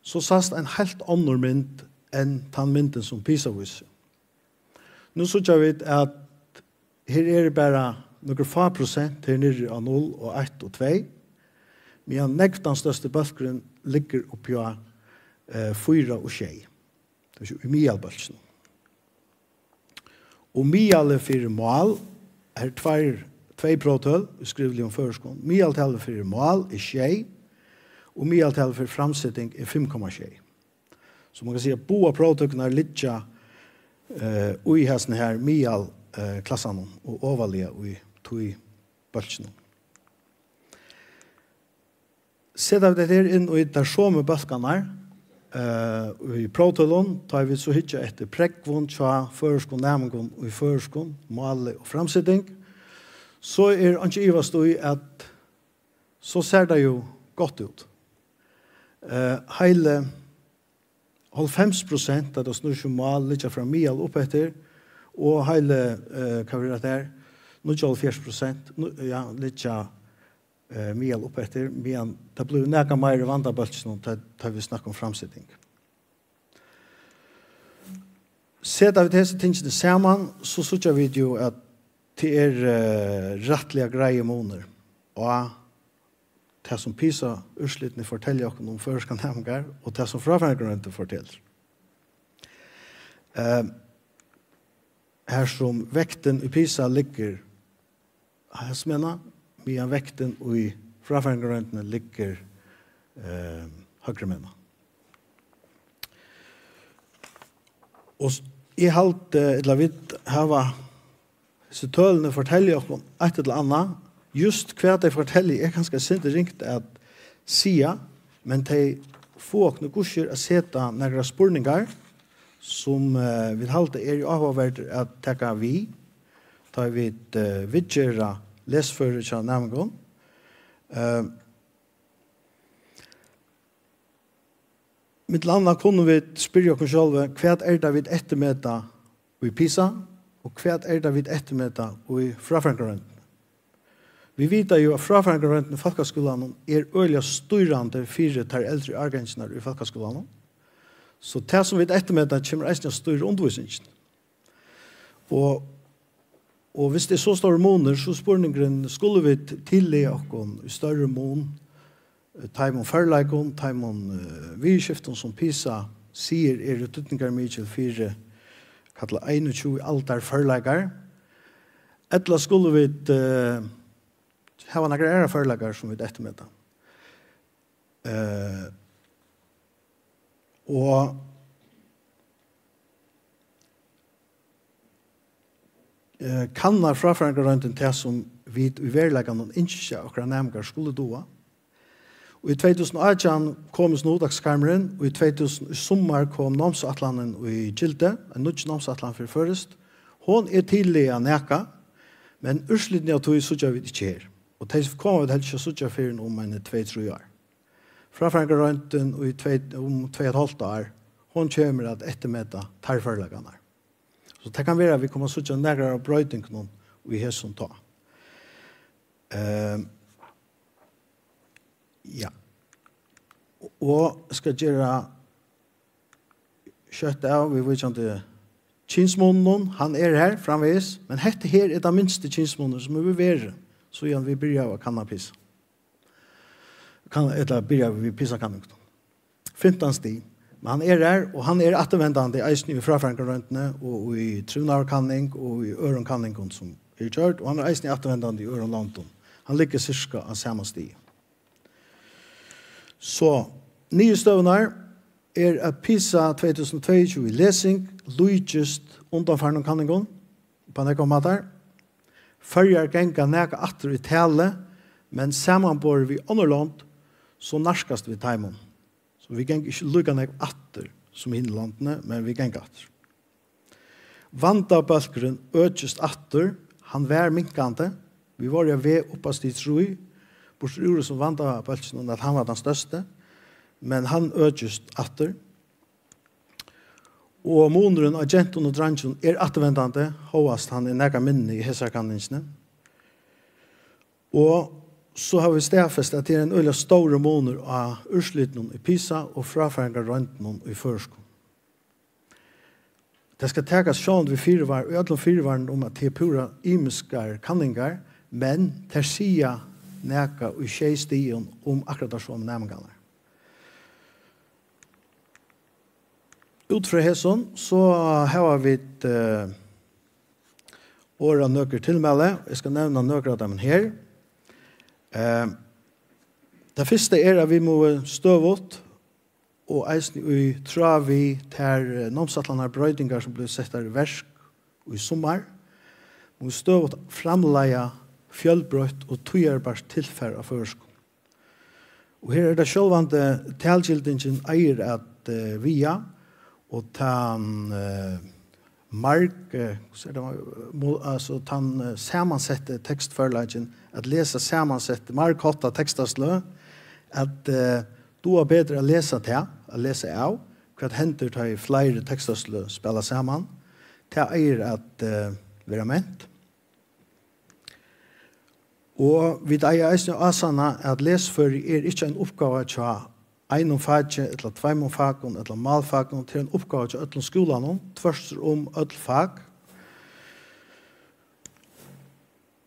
so sæst ein heilt onnur mynd enn tann myndin, sum PISA vísir. Nú síggja vit, at her eru bara nøkur fá prosent her niðri á null og eitt og tvey, meðan nógv tann størsti bólkurin liggur uppi á, eh, fýra og sjey. Tað er í miðalbólkinum. Og miðalið fyri mál er tveir, tvey próvtøl í skrivligum føroyskum. Miðaltalið fyri mál er sjey, og miðaltalið fyri framseting er fimm komma sjey. So man kann siga, at báðar próvtøkurnar liggja, eh, í hasum her miðal, eh, klassanum og ovarliga í tí bólkinum. Seta vit hetta her inn í teir somu bólkarnar, eh, í próvtølum, tá vit so hyggja eftir prógvum hjá føroyskum næmingum í føroyskum, máli og framseting, so er einki ivast í, at so sær tað jú gott út. Eh, heili hálvfems prosent, tá tað snýr seg um mál, liggja frá miðal upp eftir, og heili, eh, hvat verður tað her? Níggjuoghálvfjerðs prosent, nú, ja, liggja, eh, miðal upp eftir, meðan tað blívur nakað meira í vandabólkinum, tá, tá vit snakka um framseting. Seta vit hesi tingini saman, so síggja vit jú, at tað er, eh, rættiliga greiðir munur á tað, sum PISA-úrslitini fortelja okkum um føroyskar næmingar, og tað, sum fráfaringarroyndin fortelur. Eh, har sum vektin í PISA liggur hægri megin, meðan vektin í fráfaringarroyndini liggur, eh, høgri megin. Og s-, eg haldi, ella vit hava, hesi tølini fortelja okkum eitt ella annað. Júst hvat tey fortelja, er kanska eitt sindur ringt at siga, men tey fáa okkum í gustur at seta nakrar spurningar, sum, eh, vit halda eru áhugaverdir at taka við, tá vit, eh, viðgera lesiføri hjá næmingum. Eh, Millum annað kunnu vit spyrja okkum sjálv, hvat er tað, vit eftirmeta í PISA, og hvat er tað, vit eftirmeta í fráfaringarroyndini? Vit vita jú, at fráfaringarroyndin í fólkaskúlanum er øgiliga stýrandi fyri tær eldru árgangirnar í fólkaskúlanum. So tað, sum vit eftirmeta, kemur eisini at stýra undirvísingina. Og, og hvis tað er so stórur munur, so spurningurin, skulu vit tillaga okkum í størri mun, eh, teimum førleikum, teimum, eh, viðurskiftum, sum PISA sigur eru týdningarmikil fyri, kalla einogtjúgu aldarførleikar, ella skulu vit, eh, hava nakrar aðrar førleikar, sum vit eftirmeta? Eh, og, eh, kannar fráfaringarroyndin tað, sum vit í veruleikanum ynskja, okkara næmingar skulu duga? Og í tvey túsund og átjan kom hesin hugtakskarmurin, og í tvey túsund í summar kom námsætlanin í gildi, ein nýggj námsætlan fyri føroyskt. Hon er tillagað nakað, men úrslitini av tí síggja vit ikki her. Og tey koma vit helst ikki at síggja fyrr enn um eini tvey, trý ár. Fráfaringarroyndin í tvey, um tvey og eitt hálvt ár, hon kemur at eftirmeta teir førleikarnar. So tað kann vera, at vit koma at síggja nakrar av broytingunum í hesum tá. Ehm, ja. Og skal gera skjótt av, viðvíkjandi kynsmuninum, hann er har framvegis, men hetta her er tann minsti kynsmunurin, sum hevur verið, síðan vit byrjaðu at kanna PISA. Kann, ella byrjaðu við PISA-kanningum. Fimtan stig. Men hann er har, og hann er afturvendandi eisini í fráfaringarroyndini og í trivnaðarkanning og í øðrum kanningum, sum er gjørt, og hann er eisini afturvendandi í øðrum londum. Hann liggur sirka á sama stigi. So, niðurstøðurnar er, at PISA tvey túsund og tveyogtjúgu í lesing líkist undanfarnum kanningum upp á nógvar mátar. Føroyar ganga nakað aftur í tali, men samanborið við onnur lond, so nærkast vit teimum. So vit ganga ikki líka nógv aftur sum hini londini, men vit ganga aftur. Vandabólkurin økist aftur. Hann var minkandi. Vit vóru á veg upp á stig trý, burtur úr hesum vandabólkinum, at hann var tann størsti, men hann økist aftur. Og munurin á gentum og dreingjum er afturvendandi, hóast hann er nakað minni í hesari kanningini. Og so hava vit staðfest, at tað er ein øgiliga stórur munur á úrslitunum í PISA og fráfaringarroyndunum í føroyskum. Tað skal takast sjálvandi við fyrivar-, í øllum fyrivarnum um, at tað er púra ymiskar kanningar, men tær siga nakað í sjey stigum um akkurát teir somu næmingarnar. Út frá hesum, so hava vit, eh, orðað nøkur tilmæli. Eg skal nevna nøkur av teimum her. Eh, tað fyrsta er, at vit mugu støðugt og eisini í tráð við tær, eh, námsætlanarbroytingar, sum blivu settar í verk í summar, mugu støðugt framleiða fjølbroytt og tíðarbært tilfar á føroyskum. Og her er tað sjálvandi talgildingin eigur at, eh, viga, og tann, eh, marg-, eh, hvussu er tað, mo-, altso tann, eh, samansetti tekstførleikin, at lesa samansett, margháttað tekstasløg, at, eh, duga betur at lesa tað, at lesa av, hvat hendir, tá ið fleiri tekstasløg spæla saman. Tað eigur at, eh, vera ment. Og vit eiga eisini at ásanna, at lesiføri er ikki ein uppgáva hjá einum faki ella tveimum fakum ella málfakum, tað er ein uppgáva hjá øllum skúlanum, tvørtur um øll fak.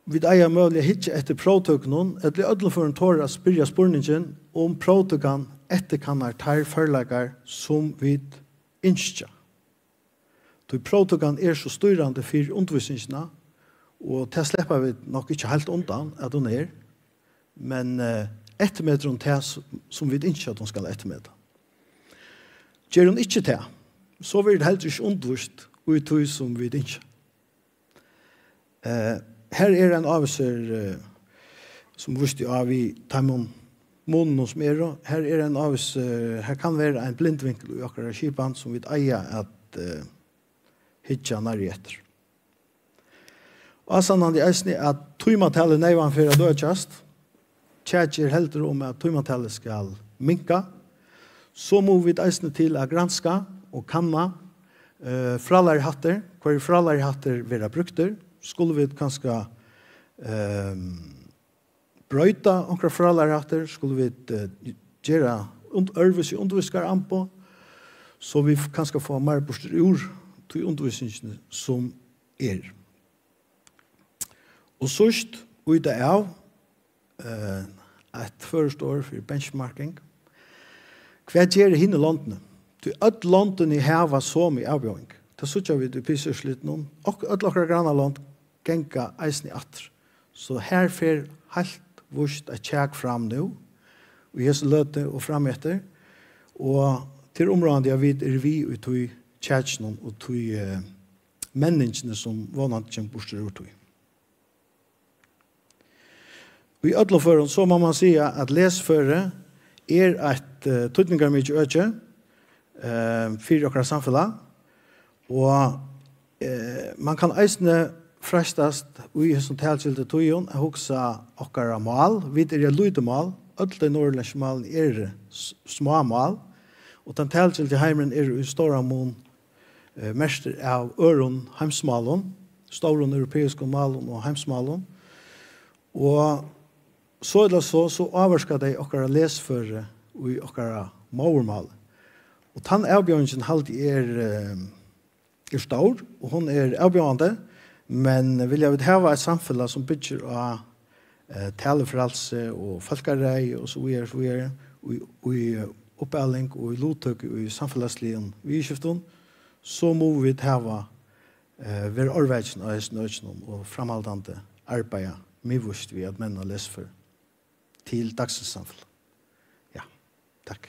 Vit eiga møguliga at hyggja eftir próvtøkunum, ella í øllum førum tora at spyrja spurningin, um próvtøkan eftirkannar teir førleikar, sum vit ynskja. Tí próvtøkan er so stýrandi fyri undirvísingina, og tað sleppa vit nokk ikki heilt undan, at hon er, men, eh, eftirmetir hon tað, s-, sum vit ynskja, at hon skal eftirmeta. Ger hon ikki tað, so verður heldur ikki undirvíst í tí, sum vit ynskja. Eh, her er ein ávísur, eh, sum vísti á við teimum mununum, sum eru. Her er ein ávís, eh, her kann vera ein blindvinkel í okkara skipan, sum vit eiga at, eh, hyggja nærri eftir. Ásannandi eisini, at tímatalið neyvan fer at økjast. Kjakið er heldur um, at tímatalið skal minka. So mugu vit eisini til at granska og kanna, eh, frálæruhættir. Hvørjir frálæruhættir verða brúktir? Skulu vit kanska, ehm, broyta onkrar frálæruhættir? Skulu vit, eh, gera und-, øðrvísi undirvísingaramboð, so vit f-, kanska fáa meir burtur úr tí undirvísingini, sum er? Og síðst, í dag av, eh, eitt føroyskt orð fyri benchmarking. Hvat gera hini londini? Tí øll londini hava somu avbjóðing. Tað síggja vit í PISA-úrslitunum. Ok-, øll okkara grannalond ganga eisini aftur. So her fer heilt víst eitt kjak fram nú, í hesi løtu og frameftir. Og tað er umráðandi, at vit eru við í tí kjakinum og tí, eh, menningini, sum vónandi kemur burtur úr tí. Í øllum førum, so má man siga, at lesiføri er eitt, eh, týdningarmikið øki, eh, fyri okkara samfelag. Og, eh, man kann eisini freistast í hesum talgildu tíðum at hugsa okkara mál. Vit eru eitt lítið mál. Øll tey norðurlendsku málini eru s-, smá mál. Og tann talgildi heimurin er í stóran mun, eh, merktur av øðrum heimsmálum, stórum europeiskum málum og heimsmálum. Og so ella so, so ávirka tey okkara lesiføri í okkara móðurmáli. Og tann avbjóðingin haldi eg er, eh, er stór, og hon er avbjóðandi, men vilja vit hava eitt samfelag sum byggir á, eh, talufrælsi og fólkaræði og so víðari, so víðari, í, í, eh, uppaling og í luttøku í samfelagsligum viðurskiftum, so mugu vit hava, eh, vera árvakin á hesum økinum og framhaldandi arbeiða miðvíst við at menna lesiføri til dagsins samfelag. Ja, takk.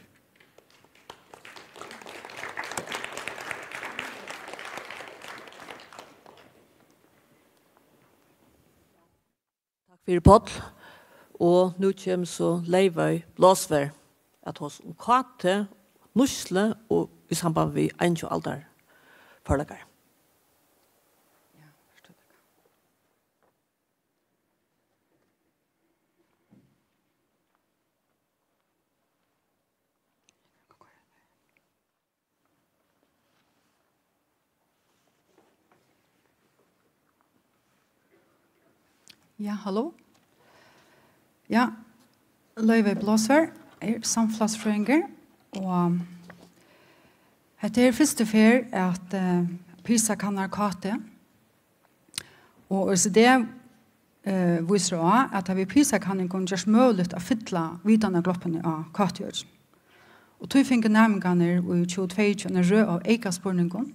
Takk fyri, Páll. Og nú kemur so Laugey Blásvørð at tosa um K T, nýtslu og í samband við einogtjúgu aldar førleikar. Ja, halló. Ja, Laugey Blásvørð er samfelagsfrøðingur, og hetta er fyrstu ferð, at, eh, PISA kannar K T. Og O E C D, eh, vísir á, at tað við PISA-kanningum gerst møguligt at fylla vitanargloppini á K T-økinum. Og tí fingu næmingarnir í tjúgu tveyogtjúgu eina røð av eykaspurningum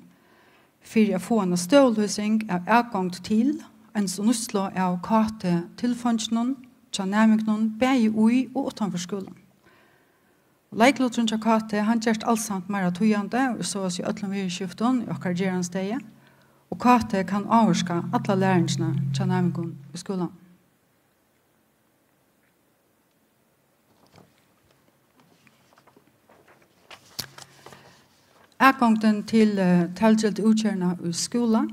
fyri at fáa eina støðulýsing av atgongd til, eins og nýtslu av K T-tilfeinginum hjá næmingunum, bæði í og uttanfyri skúlan. Leikluturin hjá K T, hann gerst alsamt meira týðandi í so at siga øllum viðurskiftum í okkara gerandisdegi, og K T kann ávirka alla læringina hjá næmingum í skúlanum. Atgongdin til, eh, talgildu útgerðina í skúla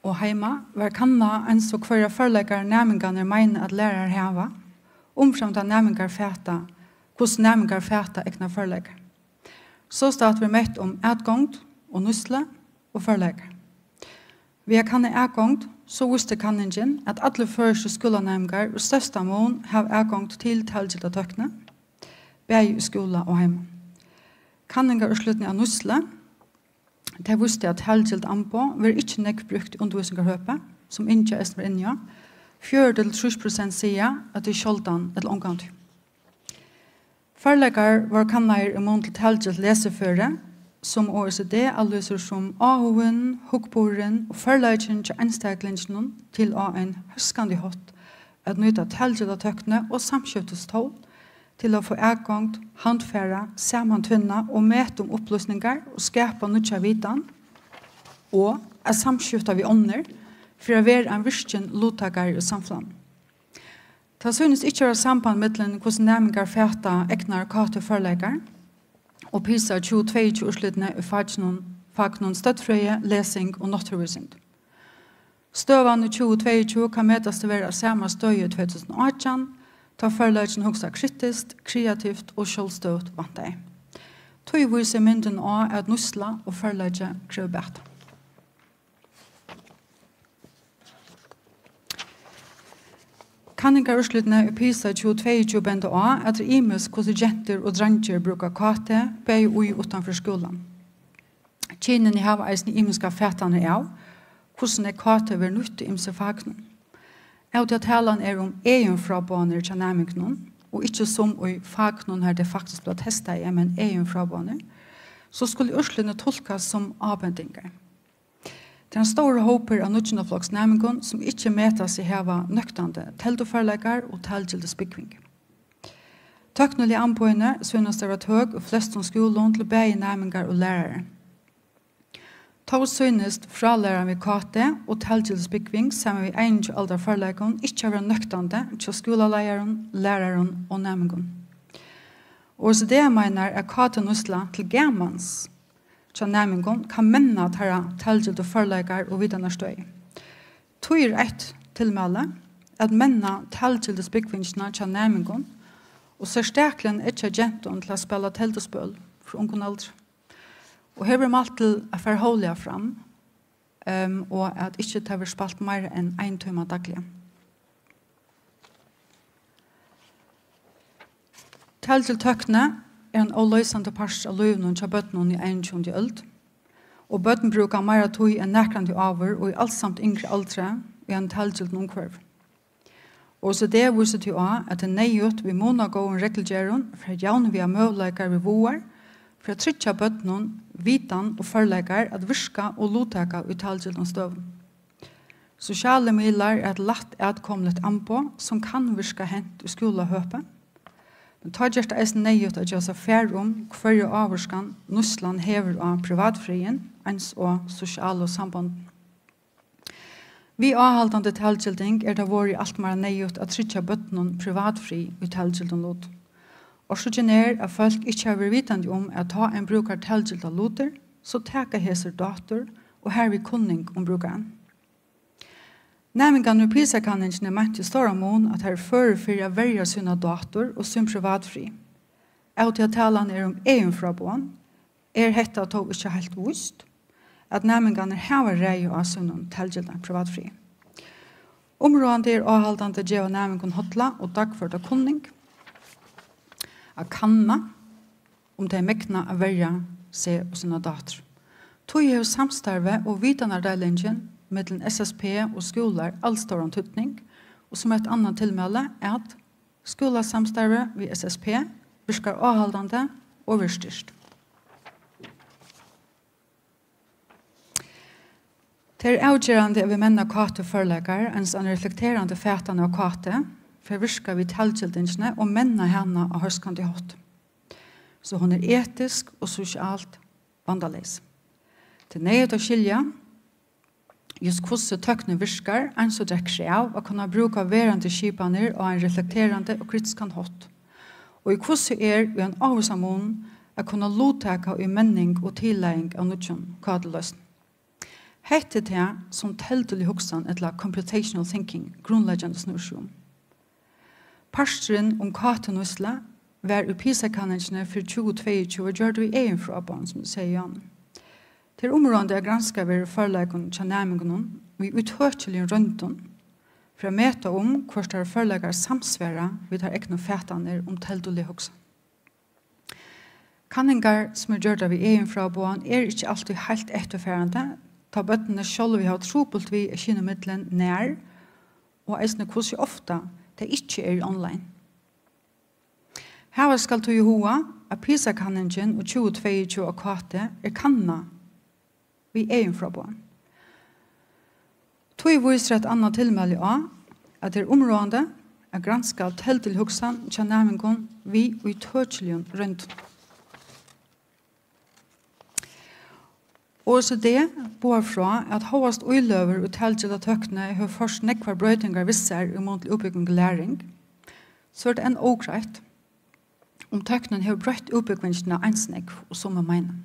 og heima var kannað, eins og hvørjar førleikar næmingarnir meina, at lærarar hava, umframt at næmingar fata, hvussu næmingar fata egnar førleikar. Sostatt verður mett um atgongd og nýtslu og førleikar. Við at kanna atgongd, so vísti kanningin, at allir føroyskir skúlanæmingar í størsta mun hava atgongd til talgilda tøkni, bæði í skúla og heima. Kanningarúrslitini av nýtslu, tey vístu, at talgild amboð verða ikki nógv brúkt í undirvísingarhøpi, sum Inga eisini var inni á. Fjøruti til trýss prosent siga, at tey sjáldan ella ongantíð. Førleikar vóru kannaðir í mun til talgilt lesiføri, sum O E C D avlýsir sum áhugin, hugburðurin og førleikin hjá einstaklinginum til á ein hóskandi hátt at nýta talgilda tøkni og samskiftistól til at fáa atgongd, handfara, samantvinna og meta um upplýsingar og skapa nýggja vitan, og at samskifta við onnur fyri at vera ein virkin luttakari í samfelagnum. Tað sýnist ikki at vera samband millum, hvussu næmingar fata egnar K T-førleikar, og PISA tjúgu tveyogtjúgu úrslitini í fakinum, fakunum støddfrøði, lesing og náttúruvísindi. Støðan í tjúgu tveyogtjúgu kann metast at vera á sama støði í tvey túsund og átjan, tá førleikin hugsar kritiskt, kreativt og sjálvstøðugt vantaði. Tí vísir myndin á, at nýtsla og førleiki krevur bata. Kanningarúrslitini í PISA tjúgu tveyogtjúgu benda á, at tað er ymiskt, hvussu gentur og dreingir brúka K T, bæði í og uttanfyri skúlan. Kynini hava eisini ymiskar fatanir av, hvussu nógv K T verður nýtt í ymsu fakunum. Av tí at talan er um eginfráboðanir hjá næmingunum, og ikki sum í fakunum, har tey faktiskt blíva testaði, men eginfráboðanir, so skulu úrslitini tulkast sum ábendingar. Tað er ein stórur hópur av níggjundafloksnæmingum, sum ikki meta seg hava nøktandi telduførleikar og talgildisbúgving. Tøkniligu amboðini sýnast at vera tøk í flestum skúlum til bæði næmingar og lærarar. Tó sýnist frálæran við K T og talgildisbúgving saman við einogtjúgu aldarførleikum ikki at vera nøktandi hjá skúlaleiðarum, lærarum og næmingum. O E C D meinar, at K T-nýtsla til gamans hjá næmingum kann menna teirra talgildu førleikar og vitanarstøði. Tí er eitt tilmæli at menna talgildisbúgvingina hjá næmingum, og serstakliga eggja gentum til at spæla telduspøl frá ungum aldri. Og her verður mælt til at fara hóvliga fram, ehm, og at ikki tað verður spælt meira enn ein tíma dagliga. Talgild tøkni er ein óloysandi partur av lívinum hjá børnum í einogtjúgundu øld, Og børn brúka meira tíð enn nakrantíð áður og í alsamt yngri aldri í einum talgildum umhvørvi. O E C D vísir tí á, at tað er neyðugt við munagóðum reglugerðum fyri at javnviga møguleikar við váðar, fyri at tryggja børnum vitan og førleikar at virka og luttaka í talgildum støðum. Sosialir miðlar er eitt lætt atkomuligt amboð, sum kann virka hent í skúlahøpi, men tá gerst tað eisini neyðugt at geva sær far um, hvørja ávirkan nýtslan hevur á privatfriðin, eins og sosialu sambondini. Við áhaldandi talgilding er tað vorðið alt meira neyðugt at tryggja børnum privatfrið í talgildum lutum. Orsøkin er, at fólk ikki hava verið vitandi um, at tá ein brúkar talgildar lutir, so taka hesir dátur og harvið kunning um brúkaran. Næmingarnir í PISA-kanningini meintu í stóran mun, at teir eru førir fyri at verja sínar dátur og sín privatfrið. Av tí at talan er um eginfráboðan, er hetta tó ikki heilt víst, at næmingarnir hava ræði á sínum talgilda privatfriði. Umráðandi er áhaldandi at geva næmingum holla og dagførda kunning, at kanna, um tey megna at verja seg og sínar dátur. Tí hevur samstarvið og vitanardeilingin millum S S P og skúlar alstóran týdning, og sum eitt annað tilmæli, at skúlasamstarvið við S S P virkar áhaldandi og verður styrkt. Tað er avgerandi, at vit menna K T-førleikar, eins ein reflekterandi fatan av K T, fyri at virka við talgildingini og menna hana á hóskandi hátt, so hon er etisk og sosialt vandaleys. Tað er neyðugt at skilja, júst hvussu tøknin virkar, eins og tað er krav at kunna brúka verandi skipanir á ein reflekterandi og kritiskan hátt, og í hvussu er í ein ávísan mun at kunna luttaka í menning og tillaging av nýggjum K T-loysnum. Hetta er tað, sum teldulig hugsan ella computational thinking grundleggjandi snýr seg um. Parturin um K T-nýtslu var í PISA-kanningini fyri tjúgu tveyogtjúgu gjørdur við eginfráboðan, sum eg segði áðni. Tað er umráðandi, at granskað verður førleikin hjá næmingunum við ítøkiligum royndum fyri at meta, um hvørt teirra førleikar samsvara við teirra egnu fatanir um telduliga hugsan. Kanningar, sum eru gjørdar við eginfráboðan, eru ikki altíð heilt eftirfarandi, tá børnini sjálvi hava trupult við at skyna millum, nær og eisini hvussu ofta tey ikki eru online. Hava skal tí í huga, at PISA-kanningin í tjúgu tveyogtjúgu á K T er kannað við eginfráboðan. Tí vísir eitt annað tilmæli á, at tað er umráðandi at granska teldulig hugsan hjá næmingum við ítøkiligum royndum. O E C D boðar frá, at hóast íløgur í talgilda tøkni hevur ført nógvar broytingar við sær í mun til útbúgving og læring, so er tað enn ógreitt, um tøknin hevur broytt útbúgvingina eins nógv og summi meina.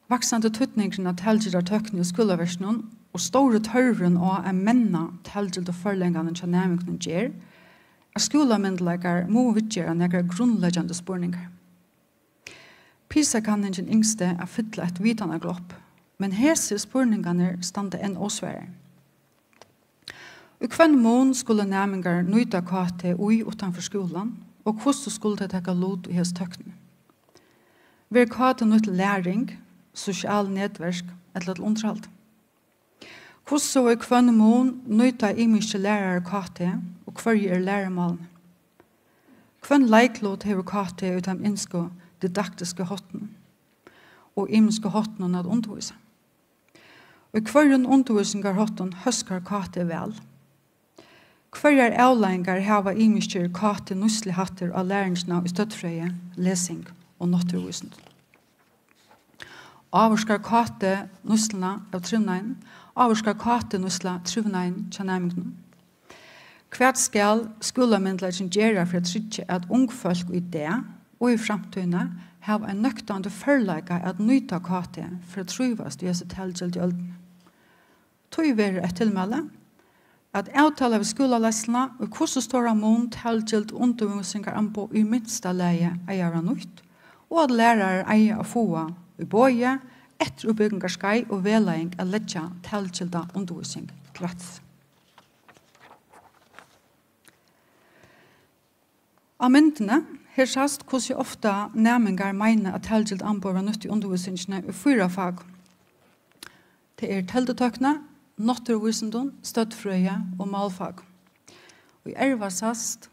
Vaksandi týdningurin av talgildari tøkni í skúlaverkinum og stóri tørvurin á at menna talgildu førleikarnar hjá næmingunum ger, at skúlamyndugleikar mugu viðgera nakrar grundleggjandi spurningar. PISA-kanningin ynskti at fylla eitt vitanarglopp, men hesir spurningarnir standa enn ósvaraðir. Í hvønn mun skulu næmingar nýta K T í uttanfyri skúlan, og hvussu skulu tey taka lut í hesi tøkni? Verður K T nýtt til læring, sosial netverk ella til undirhald? Hvussu og í hvønn mun nýta ymiskir lærarar K T, og hvørji eru lærumálini? Hvønn leiklut hevur K T í teimum ymisku didaktisku háttunum og ymisku háttunum at undirvísa? Í hvørjum undirvísingarháttum hóskar K T væl? Hvørjar avleiðingar hava ymiskir K T-nýtsluhættir á læringina í støddfrøði, lesing og náttúruvísindum? Ávirkar K T nýtsluna av trivnaðinum? Ávirkar K T-nýtsla trivnaðin hjá næmingunum? Hvat skal skúlamyndugleikin gera fyri at tryggja, at ung fólk í dag og í framtíðini hava ein nøktandi førleika at nýta K T fyri at trívast í hesi talgildu øldini? Tí verður eitt tilmæli at avtala við skúlaleiðsluna, í hvussu stóran mun talgild undirvísingaramboð í minsta lagi eiga at vera nýtt, og at lærarar eiga at fáa í boði eftirútbúgvingarskeið og vegleiðing at leggja talgilda undirvísing til rættis. Á myndini Her sæst, hvussu ofta næmingar meina, at talgild amboð verða nýtt í undirvísingini í fýra fak. Tað er teldutøkni, náttúruvísindum, støddfrøði og málfak. Og í erva sæst,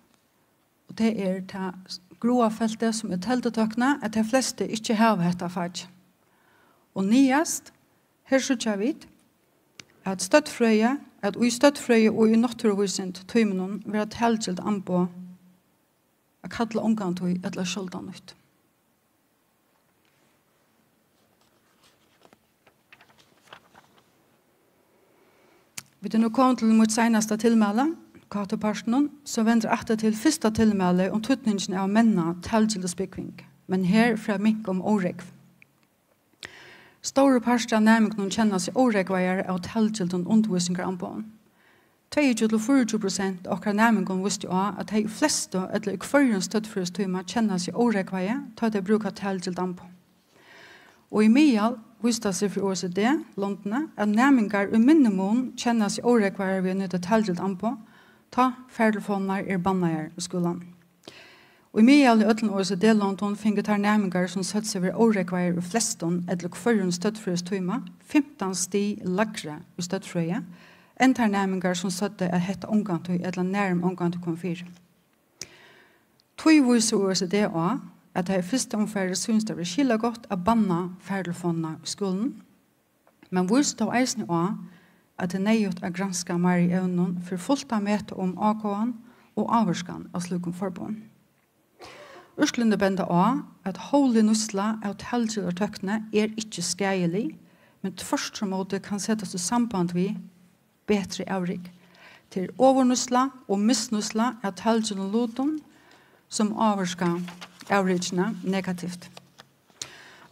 og tað er tað gráa feltið, sum er teldutøkni, at tey flestu ikki hava hetta fakið. Og niðast, her síggja vit, at støddfrøði, at í støddfrøði og í náttúruvísindum tímunum verða talgild amboð at kalla ongantíð ella sjáldan nýtt. Vit eru nú komin til mítt seinasta tilmæli, K T-partinum, sum vendir aftur til fyrsta tilmæli um týdningin av at menna talgildisbúgving, men her fer at minka um órógv. Stórur partur av næmingunum kenna seg órógvaðar av talgildum undirvísingaramboðum. Tveyogtjúgu til fýraogtjúgu prosent av okkara næmingum vístu á, at tey í flestu ella í hvørjum støddfrøðistíma kenna seg órógvaði, tá tey brúka talgild amboð. Og í miðal vísti tað seg fyri O E C D-londini, at næmingar í minni mun kenna seg órógvaðar við at nýta talgild amboð, tá fartelefonirnar eru bannaðar í skúlanum. Og í miðal í øllum O E C D-londum fingu teir næmingar, sum søgdu seg vera órógvaðir í flestum ella hvørjum støddfrøðistíma, fimtan stig lægri í støddfrøði, enn teir næmingar, sum søgdu, at hetta ongantíð ella nærum ongantíð kom fyri. Tí vísir O E C D á, at tað í fyrsta umfari sýnist at vera skilagott at banna fartelefonina í skúlum, men vísir tó eisini á, at tað er neyðugt at granska meir í evninum fyri fult at meta um ágóðan og ávirkan av slíkum forboðum. Úrslitini benda á, at hóvlig nýtsla av talgildartøkni er ikki skaðilig, men tvørturímóti kann setast í samband við betri avrik. Tað er ovurnýtsla og misnýtsla av talgildum lutum, sum ávirka avrikini negativt.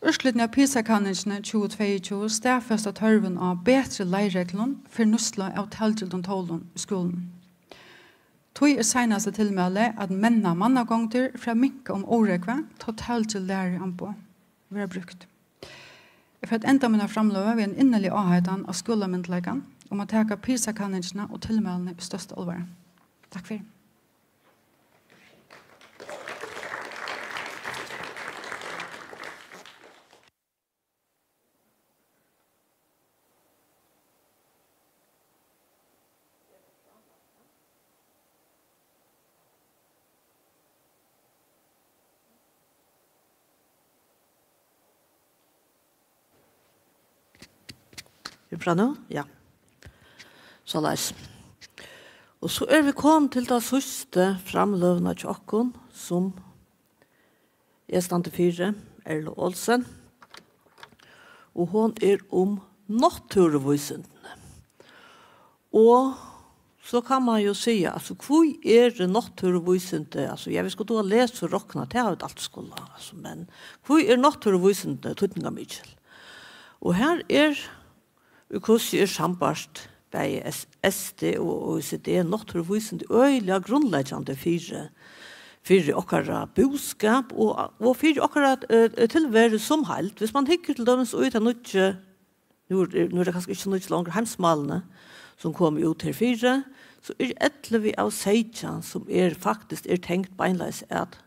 Úrslitini av PISA-kanningini tjúgu tveyogtjúgu staðfesta tørvin á betri leiðreglum fyri nýtslu av talgildum tólum í skúlum. Tí er seinasta tilmæli at menna mannagongdir fyri at minka um órógvið, tá talgild læruamboð verða brúkt. Eg fari at enda mína framløgu við ein inniliga áheitan á skúlamyndugleikan um at taka PISA-kanningina og tilmælini í størsta álvara. Takk fyri. Er frá nú? Ja. Soleiðis. Og so eru vit komin til ta síðstu framløguna hjá okkum, sum eg standi fyri, Erla Olsen, og hon er um náttúruvísindini. Og so kann man jo siga, altso, hví eru náttúruvísindi, altso, ja, vit skulu duga at lesa og rokna, tað hava vit altíð skulað, altso, men hví eru náttúruvísindi týdningarmikil? Og her er, í hvussu er sambært bæði S-, S D og O E C D, náttúruvísindi øgiliga grundleggjandi fyri, fyri okkara búskap og, og fyri okkara, eh, tilveru sum heild. Hvis man hyggur til dømis í ta nýggju, nú er, nú er tað kanska ikki so nýggj longur, heimsmálini, sum komu út her fyri, so er ellivu av seytjan, sum er, faktiskt er tengt beinleiðis at,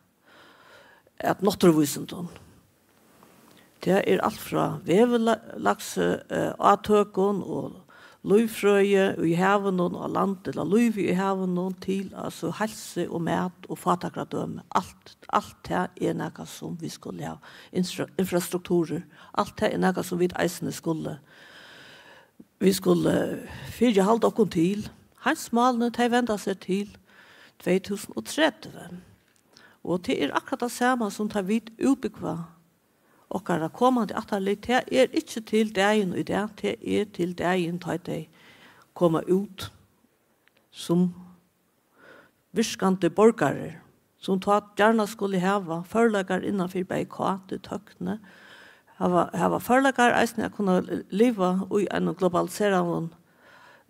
at náttúruvísindum. Tað er alt frá veðurlags-, eh, átøkum og lívfrøði í havinum, á landi, ella lívi í havinum, til, altso, heilsu og mat og fátækradømi. Alt, alt tað er nakað, sum vit skulu hava, infra-, infrastrukturur. Alt tað er nakað, sum vit eisini skulu, vit skulu fyrihalda okkum til. Heimsmálini, tey venda seg til tvey túsund og tretivu. Og tað er akkurát tað sama, sum tá vit útbúgva okkara komandi ættarlið. Tað er ikki til dagin í dag, tað er til dagin, tá tey koma út sum virkandi borgarar, sum tá gjarna skulu hava førleikar innan fyri bæði K T, tøkni, hava, hava førleikar eisini at kunna liva í einum globaliseraðum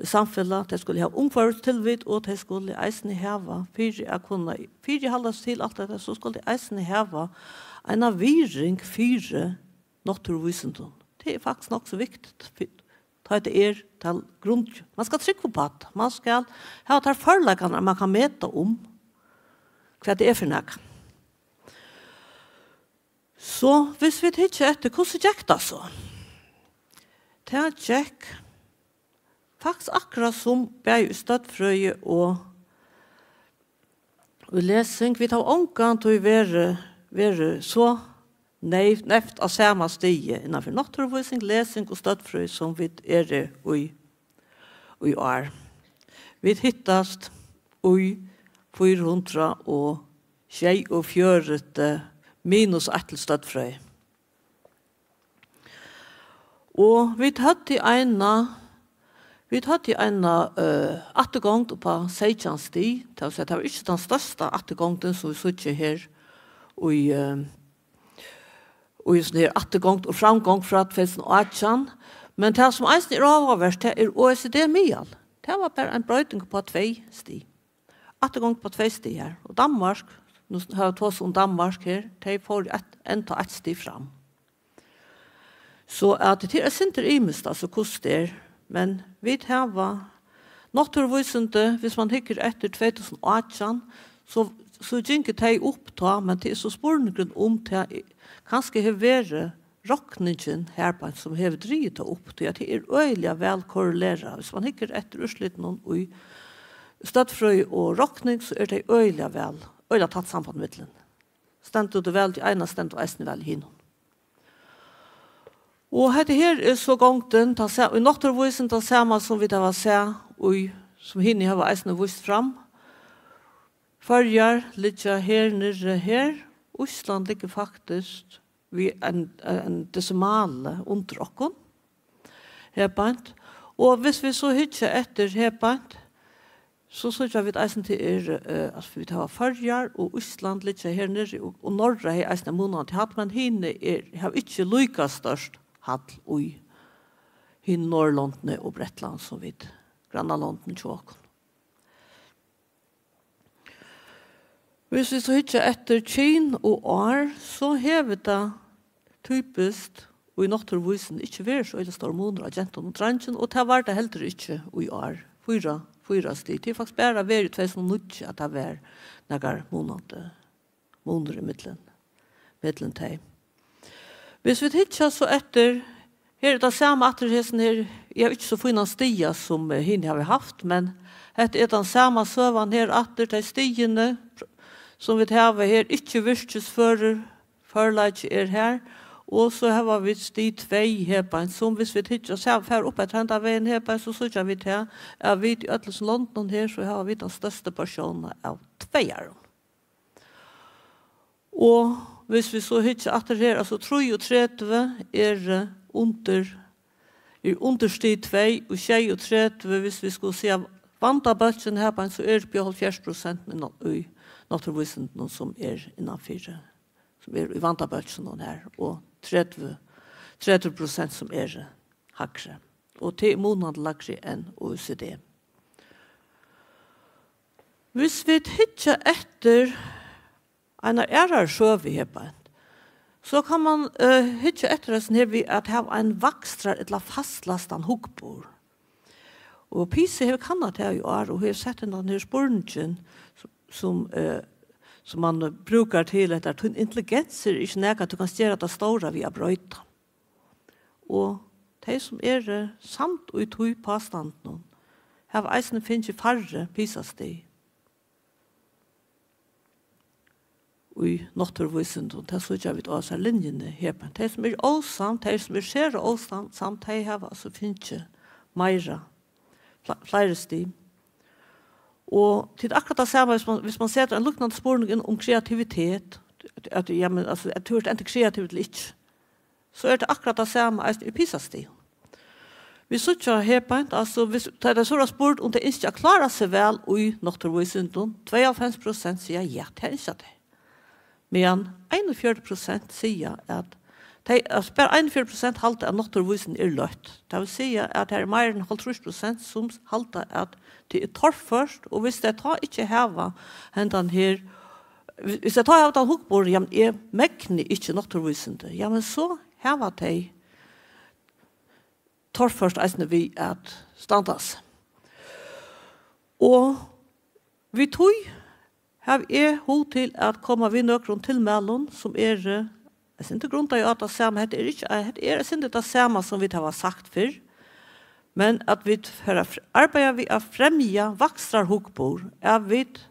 samfelag. Tey skulu hava umhvørvistilvit, og tey skulu eisini hava, fyri at kunna fyrihalda seg til alt hetta, so skulu tey eisini hava eina virðing fyri náttúruvísindum. Tað er faktiskt nokk so viktigt, fyri tá tað er til grund. Man skal trúgva upp á tað. Man skal hava tær førleikarnar, man kann meta um, hvat tað er fyri nakað. So, hvis vit hyggja eftir, hvussu gekk tað so? Tað gekk faktiskt akkurát sum bæði í støddfrøði og, og lesing. Vit hava ongantíð verið, verið so neyv-, neyvt á sama stigi innanfyri náttúruvísing, lesing og støddfrøði, sum vit eru í, í ár. Vit hittast í fýra hundrað og sjeyogfjøruti minus eitt til støddfrøði. Og vit høvdu eina, vit høvdu eina, eh, afturgongd upp á seytjan stig. Tað vil siga, tað var ikki tann størsta afturgongdin, sum vit síggja her í, eh, í sånn her afturgongd og framgongd frá tvey túsund og átjan. Men tað, sum eisini er áhugavert, tað er O E C D-miðal. Tað var bara ein broyting upp á tvey stig. Afturgongd upp á tvey stig her. Og Danmark, nú hava vit tosað um Danmark her, tey fóru eitt, enntá eitt stig fram. So at tað er eitt sindur ymiskt, altso, hvussu tað er. Men vit hava náttúruvísindi, hvis man hyggur eftir tvey túsund og átjan, so, so gingu tey upp tá, men tað er so spurningurin, um tað er, kanska hevur verið rokningin her beint, sum hevur drigið tað upp, tí at tað er øgiliga væl korrelerað. Hvis man hyggur eftir úrslitunum í støddfrøði og rokning, so er tað øgiliga væl, øgiliga tætt samband millum. Stendur tú væl til eina, stendur tú eisini væl í hinum. Og hetta her er so gongdin, tað sa-, í náttúruvísindum, tað sama sum vit hava sæð, í, sum hini hava eisini víst fram. Føroyar liggja her niðri her. Ísland liggur faktiskt við ein, ein desimali undir okkum. Her beint. Og hvis vit so hyggja eftir her beint, so síggja vit eisini til er, eh, at vit hava Føroyar og Ísland liggja her niðri, og, og Norra hevði eisini munandi fall, men hini er, hava ikki líka stórt fall í hin Norðurlondini og Bretland sum vit, grannalondini hjá okkum. Hvis vit so hyggja eftir kyn og ár, so hevur tað typiskt í náttúruvísindum ikki verið so øgiliga stórur munur á gentum og dreingjum, og tað var tað heldur ikki í ár. Fýra, fýra stig. Tað er faktiskt bara verið í tvey túsund og níggju, at tað var nakar munandi munur ímillum, millum tey. Hvis vit hyggja so eftir, her er tað sama aftur hesin her, eg havi ikki so fínan stiga sum, eh, hini hava havt, men hetta er tann sama søgan her aftur, tey stigini, pr-, sum vit hava her, ikki virkisførur, førleiki er her, og so hava vit stig tvey her beint, sum hvis vit hyggja, so fara upp eftir henda vegin her beint, so síggja vit her, at vit í øllum londunum her, so hava vit tann størsta porsjónina av tveyarum. Og hvis vit so hyggja aftur her, altso trýogtretivu er, eh, undir, er undir stig tvey, og sjeyogtretivu, hvis vit skulu siga vandabólkin her beint, so er uppi á hálvfjerðs prosent í ná-, í náttúruvísindunum, sum er innanfyri, sum er í vandabólkinum her, og tretivu, tretivu prosent sum er hægri. Og tað er munandi lægri enn O E C D. Hvis vit hyggja eftir eina aðrari søgu her beint, so kann man, eh, hyggja eftir hesum her við at hava ein vakstrar ella fastlæstan hugburð. Og PISA hevur kannað tað í ár og hevur sett hendan her spurningin, sum, sum, eh, sum man brúkar til hetta, tín intelligens er ikki nakað, tú kanst gera tað stóra við at broyta. Og tey, sum eru samd í tí pástandinum, hava eisini fingið færri PISA-stig í náttúruvísindum. Tað síggja vit á hesari linjuni her. Men tey, sum eru ósamd, tey, sum eru sera ósamd, samd, tey hava altso fingið meira, fle-, fleiri stig. Og tað er akkurát tað sama, hvis man, hvis man setir ein líknandi spurning inn um kreativitet, at, ja, men, altso, at tú ert antin kreativur ella ikki, so er tað akkurát tað sama eisini í PISA-stigum. Vit síggja her beint, altso, hvis, tá tað so er spurt, um tey ynskja at klára seg væl í náttúruvísindum, tveyoghálvfems prosent siga, ja, tað ynskja tey. Meðan einogfjøruti prosent siga, at tey, altso, bara einogfjøruti prosent halda, at náttúruvísindi er løtt. Tað vil siga, at har er meira enn hálvtrýss prosent, sum halda, at tað er torført, og hvis tey tá ikki hava hendan her, hvis tey tá hava tann hugburðin, jamen, eg megni ikki náttúruvísindi, jamen, so hava tey torført eisini við at standa seg. Og við tí havi eg hug til at koma við nøkrum tilmælum, sum eru eitt sindur grundaði á tað sama. Hetta er ikki, hetta er eitt sindur tað sama sum vit hava sagt fyrr, men at vit fara at fr-, arbeiða við at fremja vakstrarhugbúr, at vit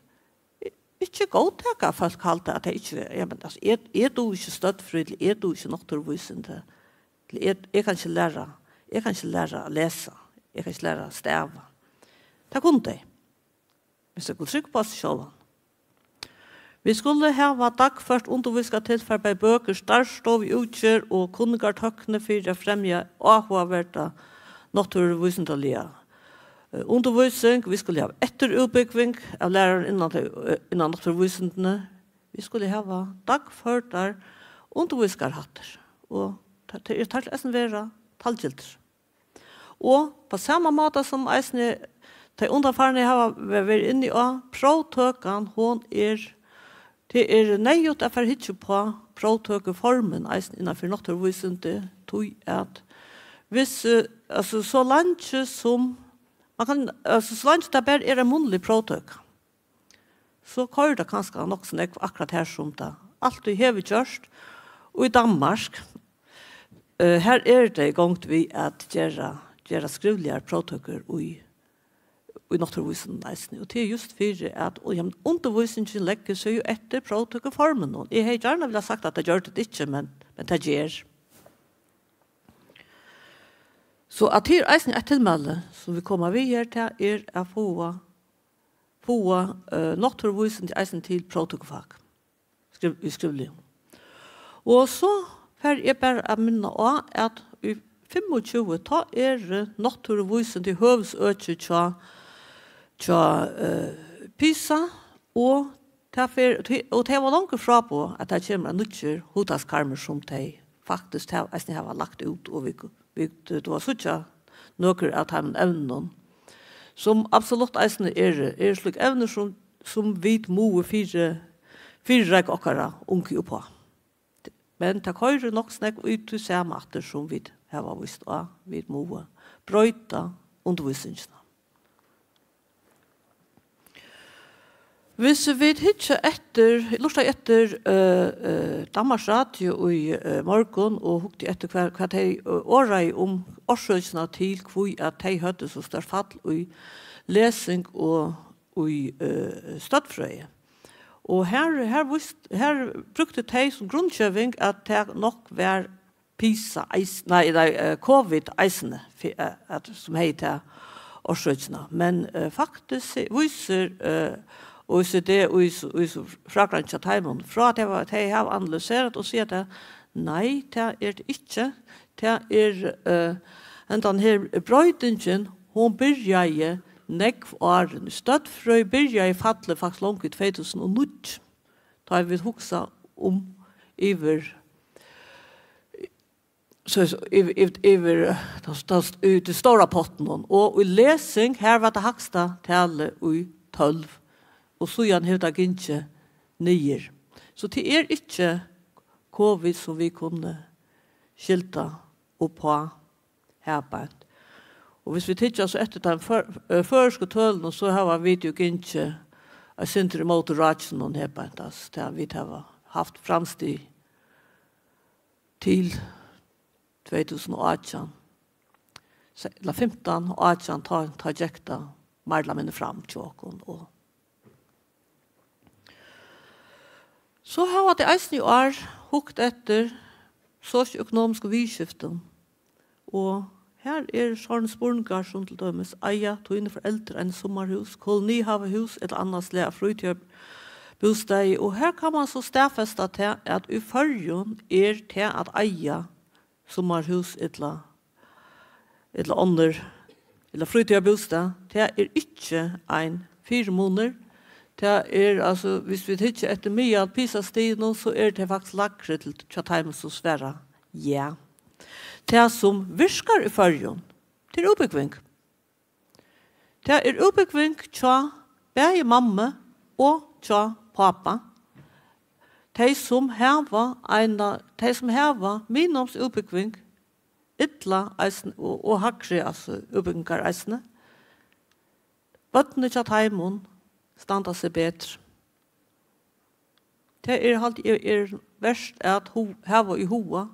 ikki góðtaka, at fólk halda, at tey ikki, ja, men, altso, eg, eg dugi ikki støddfrøði, eg dugi ikki náttúruvísindi, eg, eg kann ikki læra, eg kann ikki læra at lesa, eg kann ikki læra at stava. Tað kunnu tey, viss tey kunnu trúgva á seg sjálvan. Vit skulu hava dagført undirvísingartilfar, bæði bøkur, starvsstovuútgerð og kunningartøkni fyri at fremja áhugaverdar náttúruvísindaligar, eh, undirvísing. Vit skulu hava eftirútbúgving av lærarum innan tey, eh, innan náttúruvísindini. Vit skulu hava dagførdar undirvísingarhættir, og tað, tað er, tað er eisini vera talgildir. Og á sama máta sum eisini tey undanfarnu hava ve-, verið inni á, próvtøkan, hon er, tað er neyðugt at fara at hyggja upp á próvtøkuformin eisini innan fyri náttúruvísindi, tí at viss, eh, altso, so leingi sum man kann, altso, so leingi tað bara er ein munnlig próvtøka, so koyrir tað kanska nokk so nógv akkurát har sum tað altíð hevur gjørt. Og í Danmark, eh, har eru tey í gongd við at gera, gera skrivligar próvtøkur í, í náttúruvísindum eisini. Og tað er júst fyri at, og, ja, men undirvísingin leggur seg jú eftir próvtøkuforminum. Eg hevði gjarna viljað sagt, at tað gjørdi tað ikki, men, men tað ger. So at tað er eisini eitt tilmæli, sum vit koma við her, tað er at fáa fáa, eh, náttúruvísindi eisini til próvtøkufak, skriv-, í skrivligum. Og so fari eg bara at minna á, at í fimmogtjúgu, tá eru náttúruvísindi høvuðsøki hjá, hjá, eh, PISA, og tað fer, og tað var longu fráboðað, at tað kemur ein nýggjur hugtakskarmur, sum tey faktiskt hava, eisini hava lagt út, og vit, vit, tú har síggja nøkur av teimum evnunum, sum absolutt eisini eru, eru slík evnir, sum, sum vit mugu fyri, fyrireika okkara ungu uppá. Men tað koyrir nokk so nógv í tí sama aftur, sum vit hava víst á, vit mugu broyta undirvísingina. Hvis vit hyggja eftir, lurta eftir, eh, eh, Danmarks Radio í, eh, morgun og hugdi eftir, hvat, hvat tey, eh, orðaðu um orsøkina til, hví at tey høvdu so stórt fall í lesing og í, eh, støddfrøði. Og her, her víst, her brúktu tey sum grundgeving, at tað nokk var PISA eis-, nei, nei, eh, covid eisini, fi-, eh, at, sum hevði ta orsøkina. Men, eh, faktiskt vísir, eh, O E C D í s-, í s-, frágreiðing hjá teimum, frá at tey hava, tey hava analyserað og siga tað, nei, tað er tað ikki. Tað er, eh, hendan her broytingin, hon byrjaði nógv áðrenn. Støddfrøði byrjaði fallið faktiskt longu í tvey túsund og níggju, tá vit hugsa um yvir, so, so, yvir, yvir, yvir, eh, ta, ta, í tí stóra pottinum. Og í lesing, har var tað hægsta talið í tólv, og síðan hevur tað gingið niður. So tað er ikki covid, sum vit kunnu skylda uppá her beint. Og hvis vit hyggja so eftir teimum før-, eh, føroysku tølunum, so hava vit jo gingið eitt sindur ímóti rákinum her beint, altso, tað vit hava havt framstig til tvey túsund og átjan, se-, ella fimtan og átjan, tá, tá gekk tað meir ella minni fram hjá okkum. Og so hava tey eisini í ár hugt eftir sosioøkonomiskum viðurskiftum. Og her eru sovorðnir spurningar sum til dømis: Eiga tíni foreldur eini summarhús, kolonihavahús ella annað slag av frítíðarbústaði? Og her kann mann so staðfesta tað, at í Føroyum er tað at eiga summarhús ella, ella onnur, ella frítíðarbústað, tað er ikki ein fyrimunur. Tað er, altso, hvis vit hyggja eftir miðal PISA-stigunum, so eru tey faktiskt lægri til, hjá teimum, sum svara ja. Tað, sum virkar í Føroyum, tað er útbúgving. Tað er útbúgving hjá bæði mammu og hjá pápa. Tey, sum hava eina, tey, sum hava miðnámsútbúgving, ella eisini, og, og hægri, altso, útbúgvingar eisini, børnini hjá teimum standa seg betri. Tað er, haldi eg, er vert at hu-, hava í huga.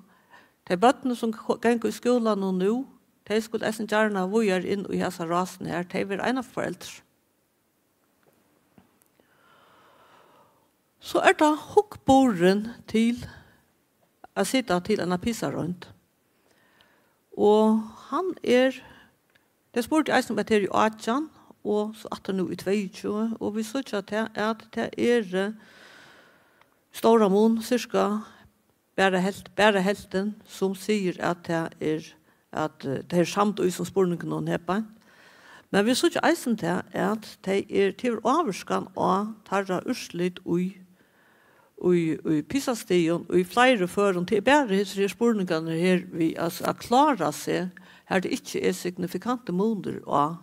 Tey børnini, sum ko-, ganga í skúlanum nú, tey skulu eisini gjarna víðari inn í hasa rásina her, tey verða einaferð foreldur. So er tað hugburðurin til at sita til eina PISA-roynd. Og hann er, tey spurdu eisini um at her í átjan, og so aftur nú í tveyogtjúgu, og vit síggja tað, at tað er, eh, stóran mun, sirka bara helt-, bara helvtin, sum sigur, at tað er, at, eh, tey eru samd í sum spurningunum her beint. Men vit síggja eisini tað, at tey er, tað hevur ávirkan á teirra úrslit í, í, í PISA-stigum, í fleiri førum. Tað er bara hesir her spurningarnir her við, altso, at klára seg, har tað ikki er signifikantur munur á,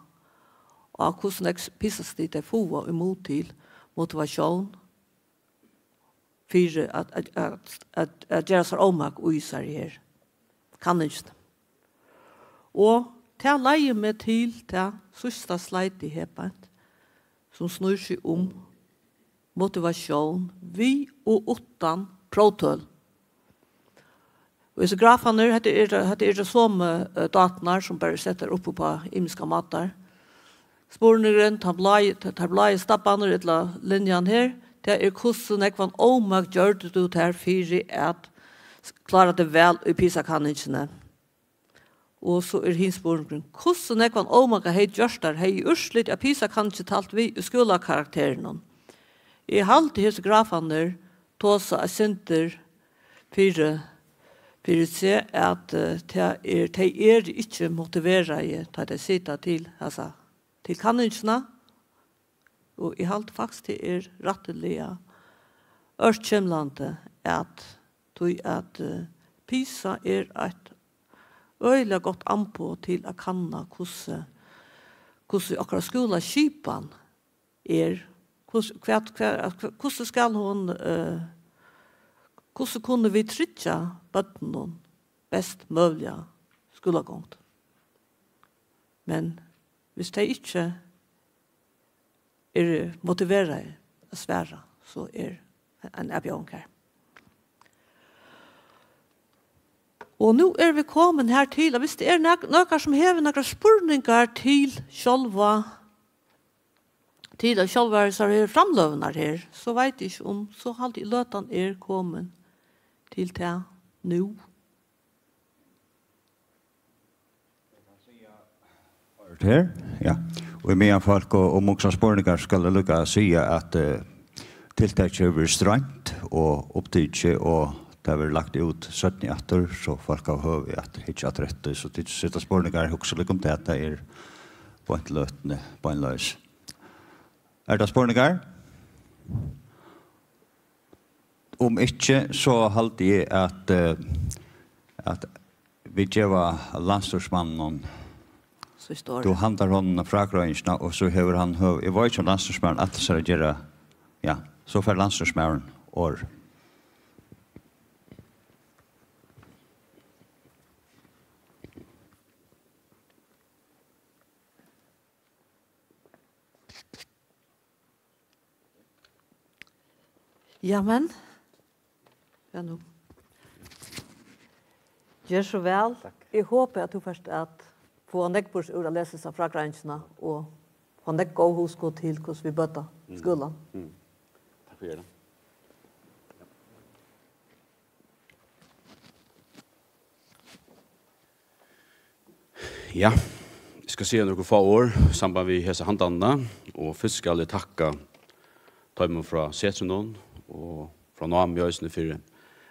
á hvussu nógv PISA-stig tey fáa í mun til motivatión fyri at, at, at, at, at gera sær ómak í sær her kanningina. Og tað leiðir meg til tað síðsta sleitið her beint, sum snýr seg um motivatión við og uttan próvtøl. Og hesir grafarnir, hetta er, hetta er tey somu, eh, dáturnar, sum bara eru settar upp upp á ymiskar mátar. Spurningurin, tann blái, teir bláu stabbarnir, ella linjan her, tað er, hvussu nógvan ómak gjørdi tú tær fyri at s-, klára teg væl í PISA-kanningini? Og so er hin spurningurin, hvussu nógvan ómak hevði gjørt tær, hevði úrslitið av PISA-kanningini talt við í skúlakarakterinum? Eg haldi, hesir grafarnir tosa eitt sindur fyri, fyri seg, at, eh, tað er, tey eru ikki motiveraði, tá tey sita til hasa, til kanningina. Og eg haldi faktiskt, tað er rættiliga ørkymlandi, at, tí at, eh, PISA er eitt øgiliga gott amboð til at kanna, hvussu, hvussu okkara skúlaskipan er, hvussu, hvat, hvat, hvussu skal hon, eh, hvussu kunnu vit tryggja børnunum best møguliga skúlagongd? Men hvis tey ikki eru motiveraði at svara, so er ein avbjóðing har. Og nú eru vit komin har til, at hvis tað er nak-, nakar, sum hevur nakrar spurningar til sjálva, til at sjálvar hesar her framløgurnar her, so veit eg ikki um, so haldi eg løtan er komin til tað nú. Her, ja. Og meðan fólk og, og muksa spurningar, skal eg líka siga, at, eh, tiltakið hevur verið stroymt og upptikið, og tað verður lagt út seinni aftur, so fólk hava høvi at hyggja aftur eftir. So tit seta spurningar, hugsa líka um tað, at tað er beint løtuni, beinleiðis. Er tað spurningar? Um ikki, so haldi eg, at, eh, at vit geva landsstýrismanninum, síðsta orð, tú handar honum frágreiðingina, og so hevur hann høv-, eg veit ikki, um landsstýrismaðurin ætlar sær at gera, ja, so fær landsstýrismaðurin orð. Jamen, ja, nú. Ger so væl. Takk. Eg hopi, at tú fert at fáa nógv burtur úr at lesa hesa frágreiðingina og fáa nógv góð hugskot til, hvussu vit bøta, mm, skúlan. Mm. Takk fyri tað. Ja, eg skal siga nøkur fá orð í samband við hesa handanina, og fyrst skal eg takka teimum frá Setrinum og frá Námi eisini fyri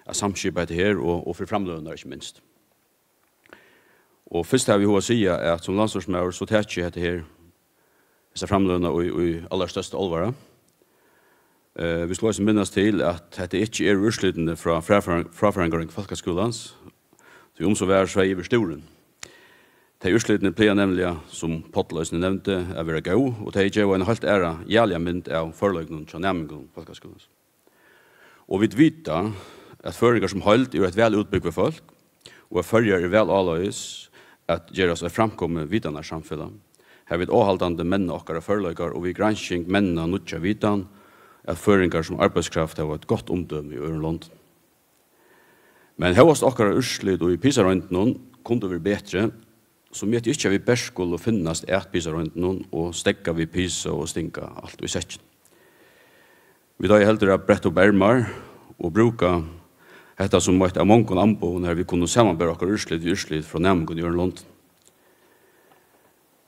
at samskipa hetta her, og, og fyri framløgurnar, ikki minst. Og fyrst havi eg hug at siga, at sum landsstýrismaður, so taki eg hetta her, hesa framløguna í, í allarstørsta álvara. Eh, vit skulu eisini minnast til, at hetta ikki eru úrslitini frá fráfar-, fráfararroynd fólkaskúlans, tí um so var, so hevði eg verið stúrin. Tey úrslitini plaga nemliga, sum Páll eisini nevndi, at vera góð, og tey geva eina heilt aðra, jaliga mynd av førleikunum hjá næmingum fólkaskúlans. Og vit vita, at føroyingar sum heild eru eitt væl útbúgvað fólk, og at Føroyar er væl áleiðis at gerast eitt framkomið vitanarsamfelag, har vit áhaldandi menna okkara førleikar og við gransking menna nýggja vitan, at føroyingar sum arbeiðskraft hava eitt gott umdømi í øðrum londum. Men hóast okkara úrslit í PISA-royndunum kundu verið betri, so meti eg ikki, at vit bert skulu finnast at PISA-royndunum og steðga við PISA og stinga alt í sekkin. Vit eiga heldur at bretta upp ermar og brúka hetta sum eitt av mongum amboðum, har vit kunnu samanbera okkara úrslit við úrslit frá næmingum í øðrum londum.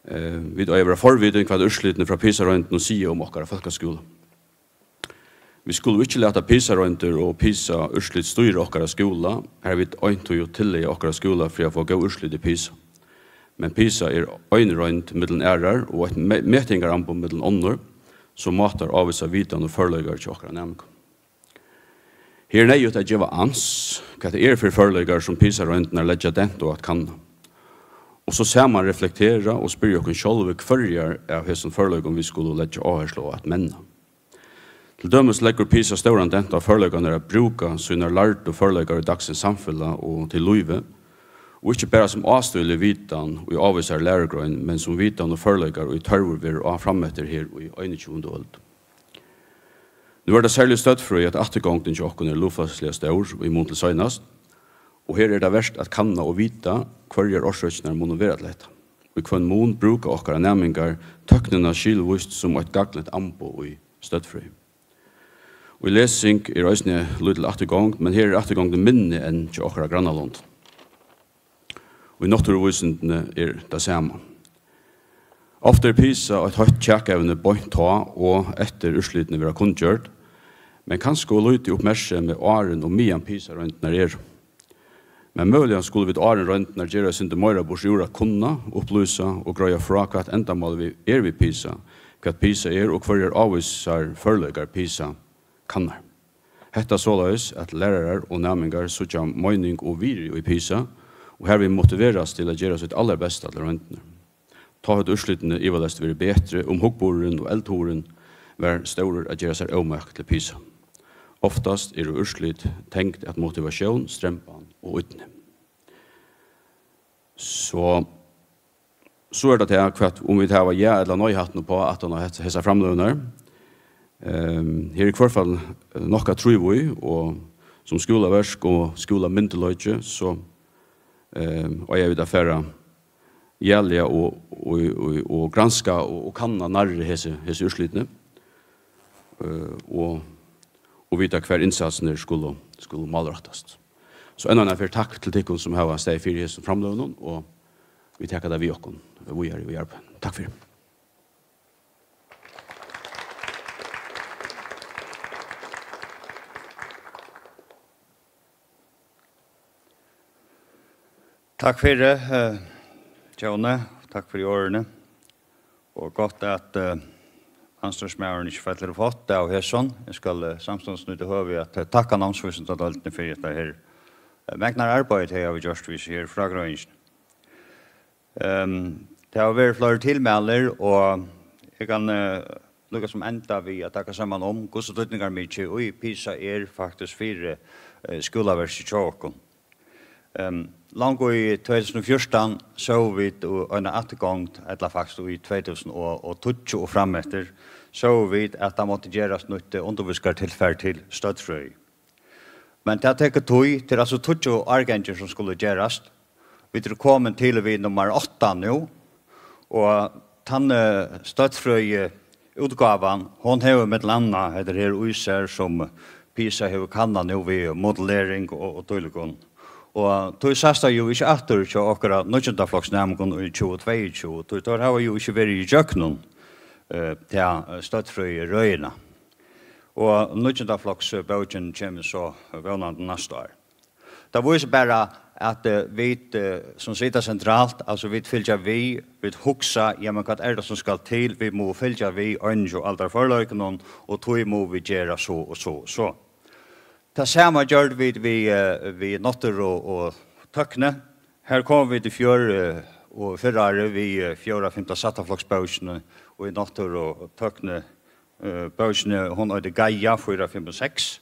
Eh, vit eiga at vera forvitin, hvat úrslitini frá PISA-royndunum siga um okkara fólkaskúla. Vit skulu ikki lata PISA-royndir og PISA-úrslit stýra okkara skúla, har vit eintydigt tillaga okkara skúla fyri at fáa góð úrslit í PISA. Men PISA er ein roynd millum aðrar og eitt me-, metingaramboð millum onnur, sum mátar ávísa vitan og førleikar hjá okkara næmingum. Her er neyðugt at geva ans, hvat tað er fyri førleikar, sum PISA-royndirnar leggja dent á at kanna. Og so saman reflektera og spyrja okkum sjálv, hvørjar av hesum førleikum vit skulu leggja áherslu á at menna. Til dømis leggur PISA stóran dent á førleikarnar at brúka sínar lærdu førleikar í dagsins samfelag og til lívið, og ikki bara sum ástøðilig vitan í ávísari lærugrein, men sum vitan og førleikar, ið tørvur verður á frameftir her í einogtjúgundu øld. Nú er tað serliga í støddfrøði, at afturgongdin hjá okkum er lutfalsliga stór í mun til seinast, og her er tað vert at kanna og vita, hvørjar orsøkirnar munnu vera til hetta. Og í hvønn mun brúka okkara næmingar tøknina skilvíst sum eitt gagnligt amboð í støddfrøði. Og í lesing er eisini lítil afturgongd, men her er afturgongdin minni enn hjá okkara grannalondum. Og í náttúruvísindini er tað sama. Ofta er PISA eitt heitt kjakevni beint tá og eftir úrslitini verða kunngjørd, men kanska ov lítið uppmerksemi áðrenn og meðan PISA-royndirnar eru. Men møguliga skulu vit, áðrenn royndirnar, gera eitt sindur meira burtur úr at kunna, upplýsa og greiða frá, hvat endamálið við, er við PISA, hvat PISA er og hvørjar ávísar førleikar PISA kannar. Hetta soleiðis, at lærarar og næmingar síggja meining og virði í PISA, og harvið motiverast til at gera sítt allarbesta til royndirnar. Tá høvdu úrslitini ivaleyst verið betri, um hugburðurin og eldhugurin var stórur at gera sær ómak til PISA. Oftast eru úrslit tengd at motivatión, stremban og ídni. So, so er tað tað, hvat um vit hava ja ella nei hattin uppá aftan á hetta, hesar framløgurnar. Ehm, her er í hvørt fall nokk at tríva í, og sum skúlaverk og skúlamyndugleiki, so, ehm, eiga vit at fara jaliga og, og, og, og granska og, og kanna nærri hesi, hesi úrslitini, eh, og, og vita, hvar innsatsin er skulu, skulu málrættast. So enn eina ferð takk til tykkum, sum hava staðið fyri hesum framløgunum, og vit taka tað við okkum víðari í arbeiðinum. Takk fyri. Takk fyri, eh, Tjóni. Takk fyri orðini. Og gott at, eh, landsstýrismaðurin ikki fellur í fátt av hesum. Eg skal, eh, samstundis nýta høvið at, eh, takka námsvísindadeildini fyri hetta her, eh, megnar arbeiði, tey hava gjørt við hesi her frágreiðingini. Ehm, tað hava verið fleiri tilmælir, og eg kann, eh, líka sum enda við at taka saman um, hvussu týdningarmikið í PISA er faktiskt fyri, eh, skúlaverkið hjá okkum. Ehm, langt í tvey túsund og fjúrtan sóu vit, og eina afturgongd, ella faktiskt í tvey túsund og tíggju og frameftir, sóu vit, at tað mátti gerast nýtt, eh, undirvísingartilfar til støddfrøði. Men tað tekur tíð, tað er altso tíggju árgangir, sum skulu gerast. Vit eru komin til og við nummar átta nú, og tann, eh, støddfrøði útgávan, hon hevur millum annað hetta her í sær, sum PISA hevur kannað nú við modellering og, og tílíkum. Og tí sæst tað jú ikki aftur hjá okkara níggjundafloksnæmingum í tjúgu tveyogtjúgu, tí teir hava jú ikki verið ígjøgnum, eh, ta, eh, støddfrøðirøðina. Og níggjundafloksbókin kemur so vónandi næsta ár. Tað vísir bara, at, eh, vit, eh, sum sita sentralt, altso, vit fylgja við, vit hugsa, ja, men hvat er tað, sum skal til? Vit mugu fylgja við einogtjúgu aldarførleikunum, og tí mugu vit gera so og so og so. Tað sama gjørdu vit við, eh, við náttúru og tøkni. Har komu vit í fjør, eh, og fyrra árið við, eh, fjórða, fimta, sætta floksbókini, og í náttúru og tøkni, eh, bókini, hon eitur Gaia fýra, fimm og seks.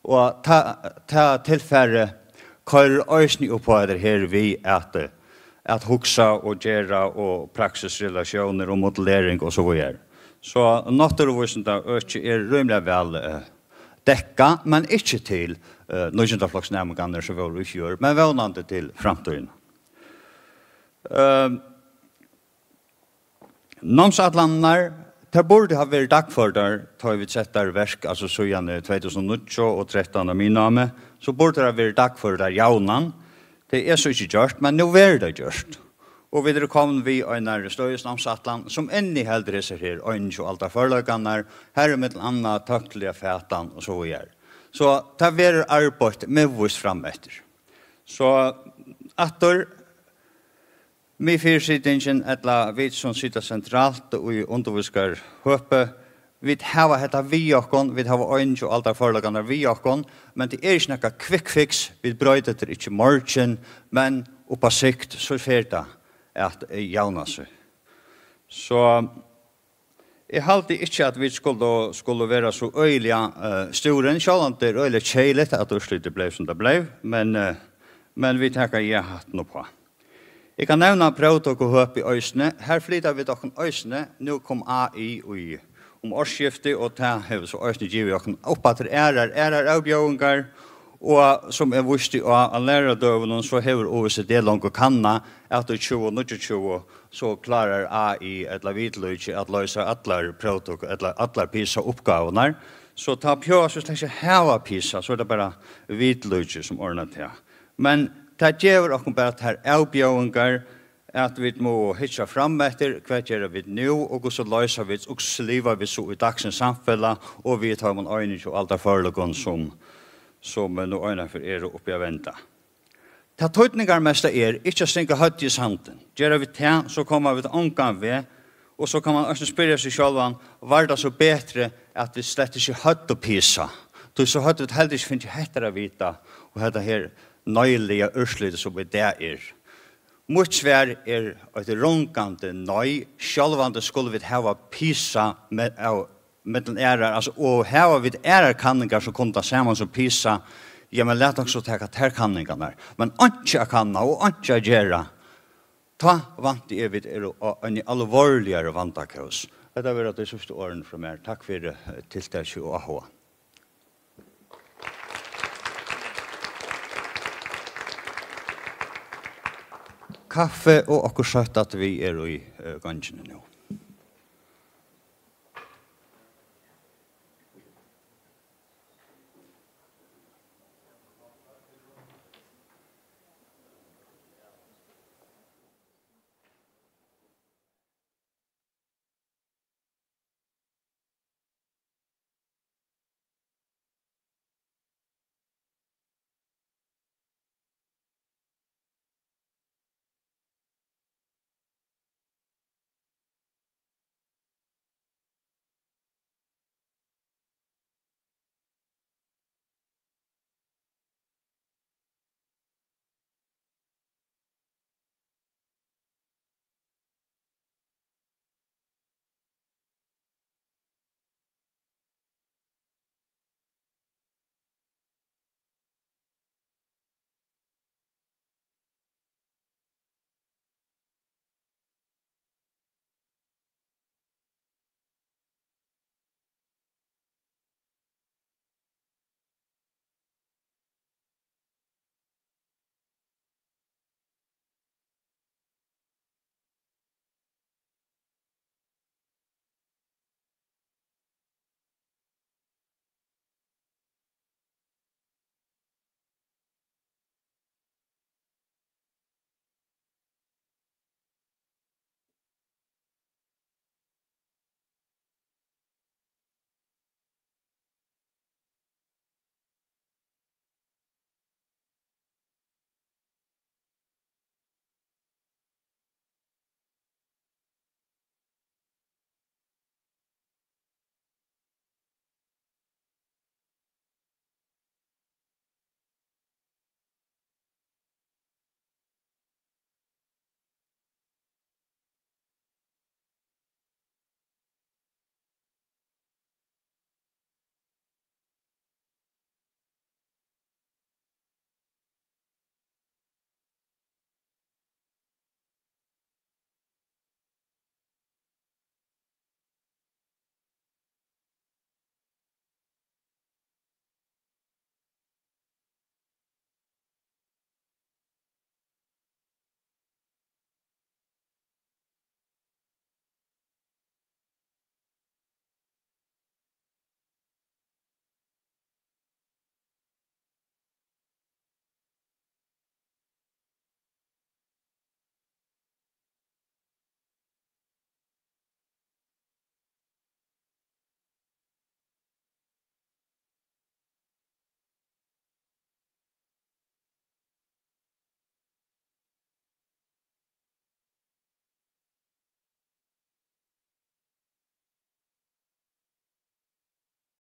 Og ta, ta tilfarið koyrir eisini upp á hetta her við at, eh, at hugsa og gera og praksisrelatiónir og modellering og so víðari. So náttúruvísindaøkið er rímiliga væl, eh, dekka, men ikki til, eh, níggjundafloksnæmingarnar, sum vóru í fjør, men vónandi til framtíðina. Ehm, námsætlanirnar, tær burdu hava verið dagførdar, tá ið vit settu tær í verk, altso síðan tvey túsund og níggju og trettan á miðnámi, so burdu tær verið dagførdar javnan. Tað er so ikki gjørt, men nú verður tað gjørt. Og vit eru komin við einari støðisnámsætlan, sum inniheldur hesar her einogtjúgu aldarførleikarnar, har er millum annað tøkniliga fatan og so víðari. So tað verður arbeitt miðvíst frameftir. So aftur, miðfyrisetingin, ella vit sum sita sentralt í undirvísingarhøpi, vit hava hetta við okkum, vit hava einogtjúgu aldarførleikarnar við okkum, men tað er ikki nakað quick fix, vit broyta tað ikki í morgin, men upp á sikt, so fer tað at, eh, javna seg. So eg haldi ikki, at vit skulu, skulu vera so øgiliga, eh, stúrin, sjálvandi er øgiliga keðiligt, at úrslitið bleiv, sum tað bleiv, men, eh, men vit taka ja-hattin uppá. Eg kann nevna próvtøkuhøpi eisini. Her flyta vit okkum eisini. Nú kom A I í um ársskiftið, og tað hevur so eisini givið okkum uppaftur aðrar, aðrar avbjóðingar. Og sum eg vísti á, á læraradøgunum, so hevur O E C D longu kannað, at í tjúgu níggjuogtjúgu, so klárar A I ella vitlíki at loysa allar próvtøku-, ella allar PISA-uppgávurnar. So tá behøva vit slett ikki hava PISA, so er tað bara vitlíki, sum ordnar tað. Men tað gevur okkum bara tær avbjóðingar, at vit mugu hyggja fram eftir, hvat gera vit nú, og hvussu loysa vit, og hvussu liva vit so í dagsins samfelag, og við teimum einogtjúgu aldarførleikum, sum, sum nú einaferð eru uppi at venda. Tað týdningarmesta er ikki at stinga høvdið í sandin. Gera vit tað, so koma vit ongan veg, og so kann mann eisini spyrja seg sjálvan, var tað so betri, at vit slett ikki høvdu PISA? Tí so høvdu vit heldur ikki fingið hetta at vita, og hetta her neiiliga úrslitið, sum í dag er. Mítt svar er eitt rungandi nei. Sjálvandi skulu vit hava PISA me-, av, millum aðrar, altso, og hava vit aðrar kanningar, sum kunnu tað sama sum PISA, ja, men lat okkum so taka tær kanningarnar. Men einki at kanna og einki at gera, tá vænti eg, vit eru á eini alvorligari vandakós. Hetta verða tey síðstu orðini frá mær. Takk fyri, eh, tiltakið og áhuga. Kaffi og okkurt søtt afturvið er í, eh, gongini nú.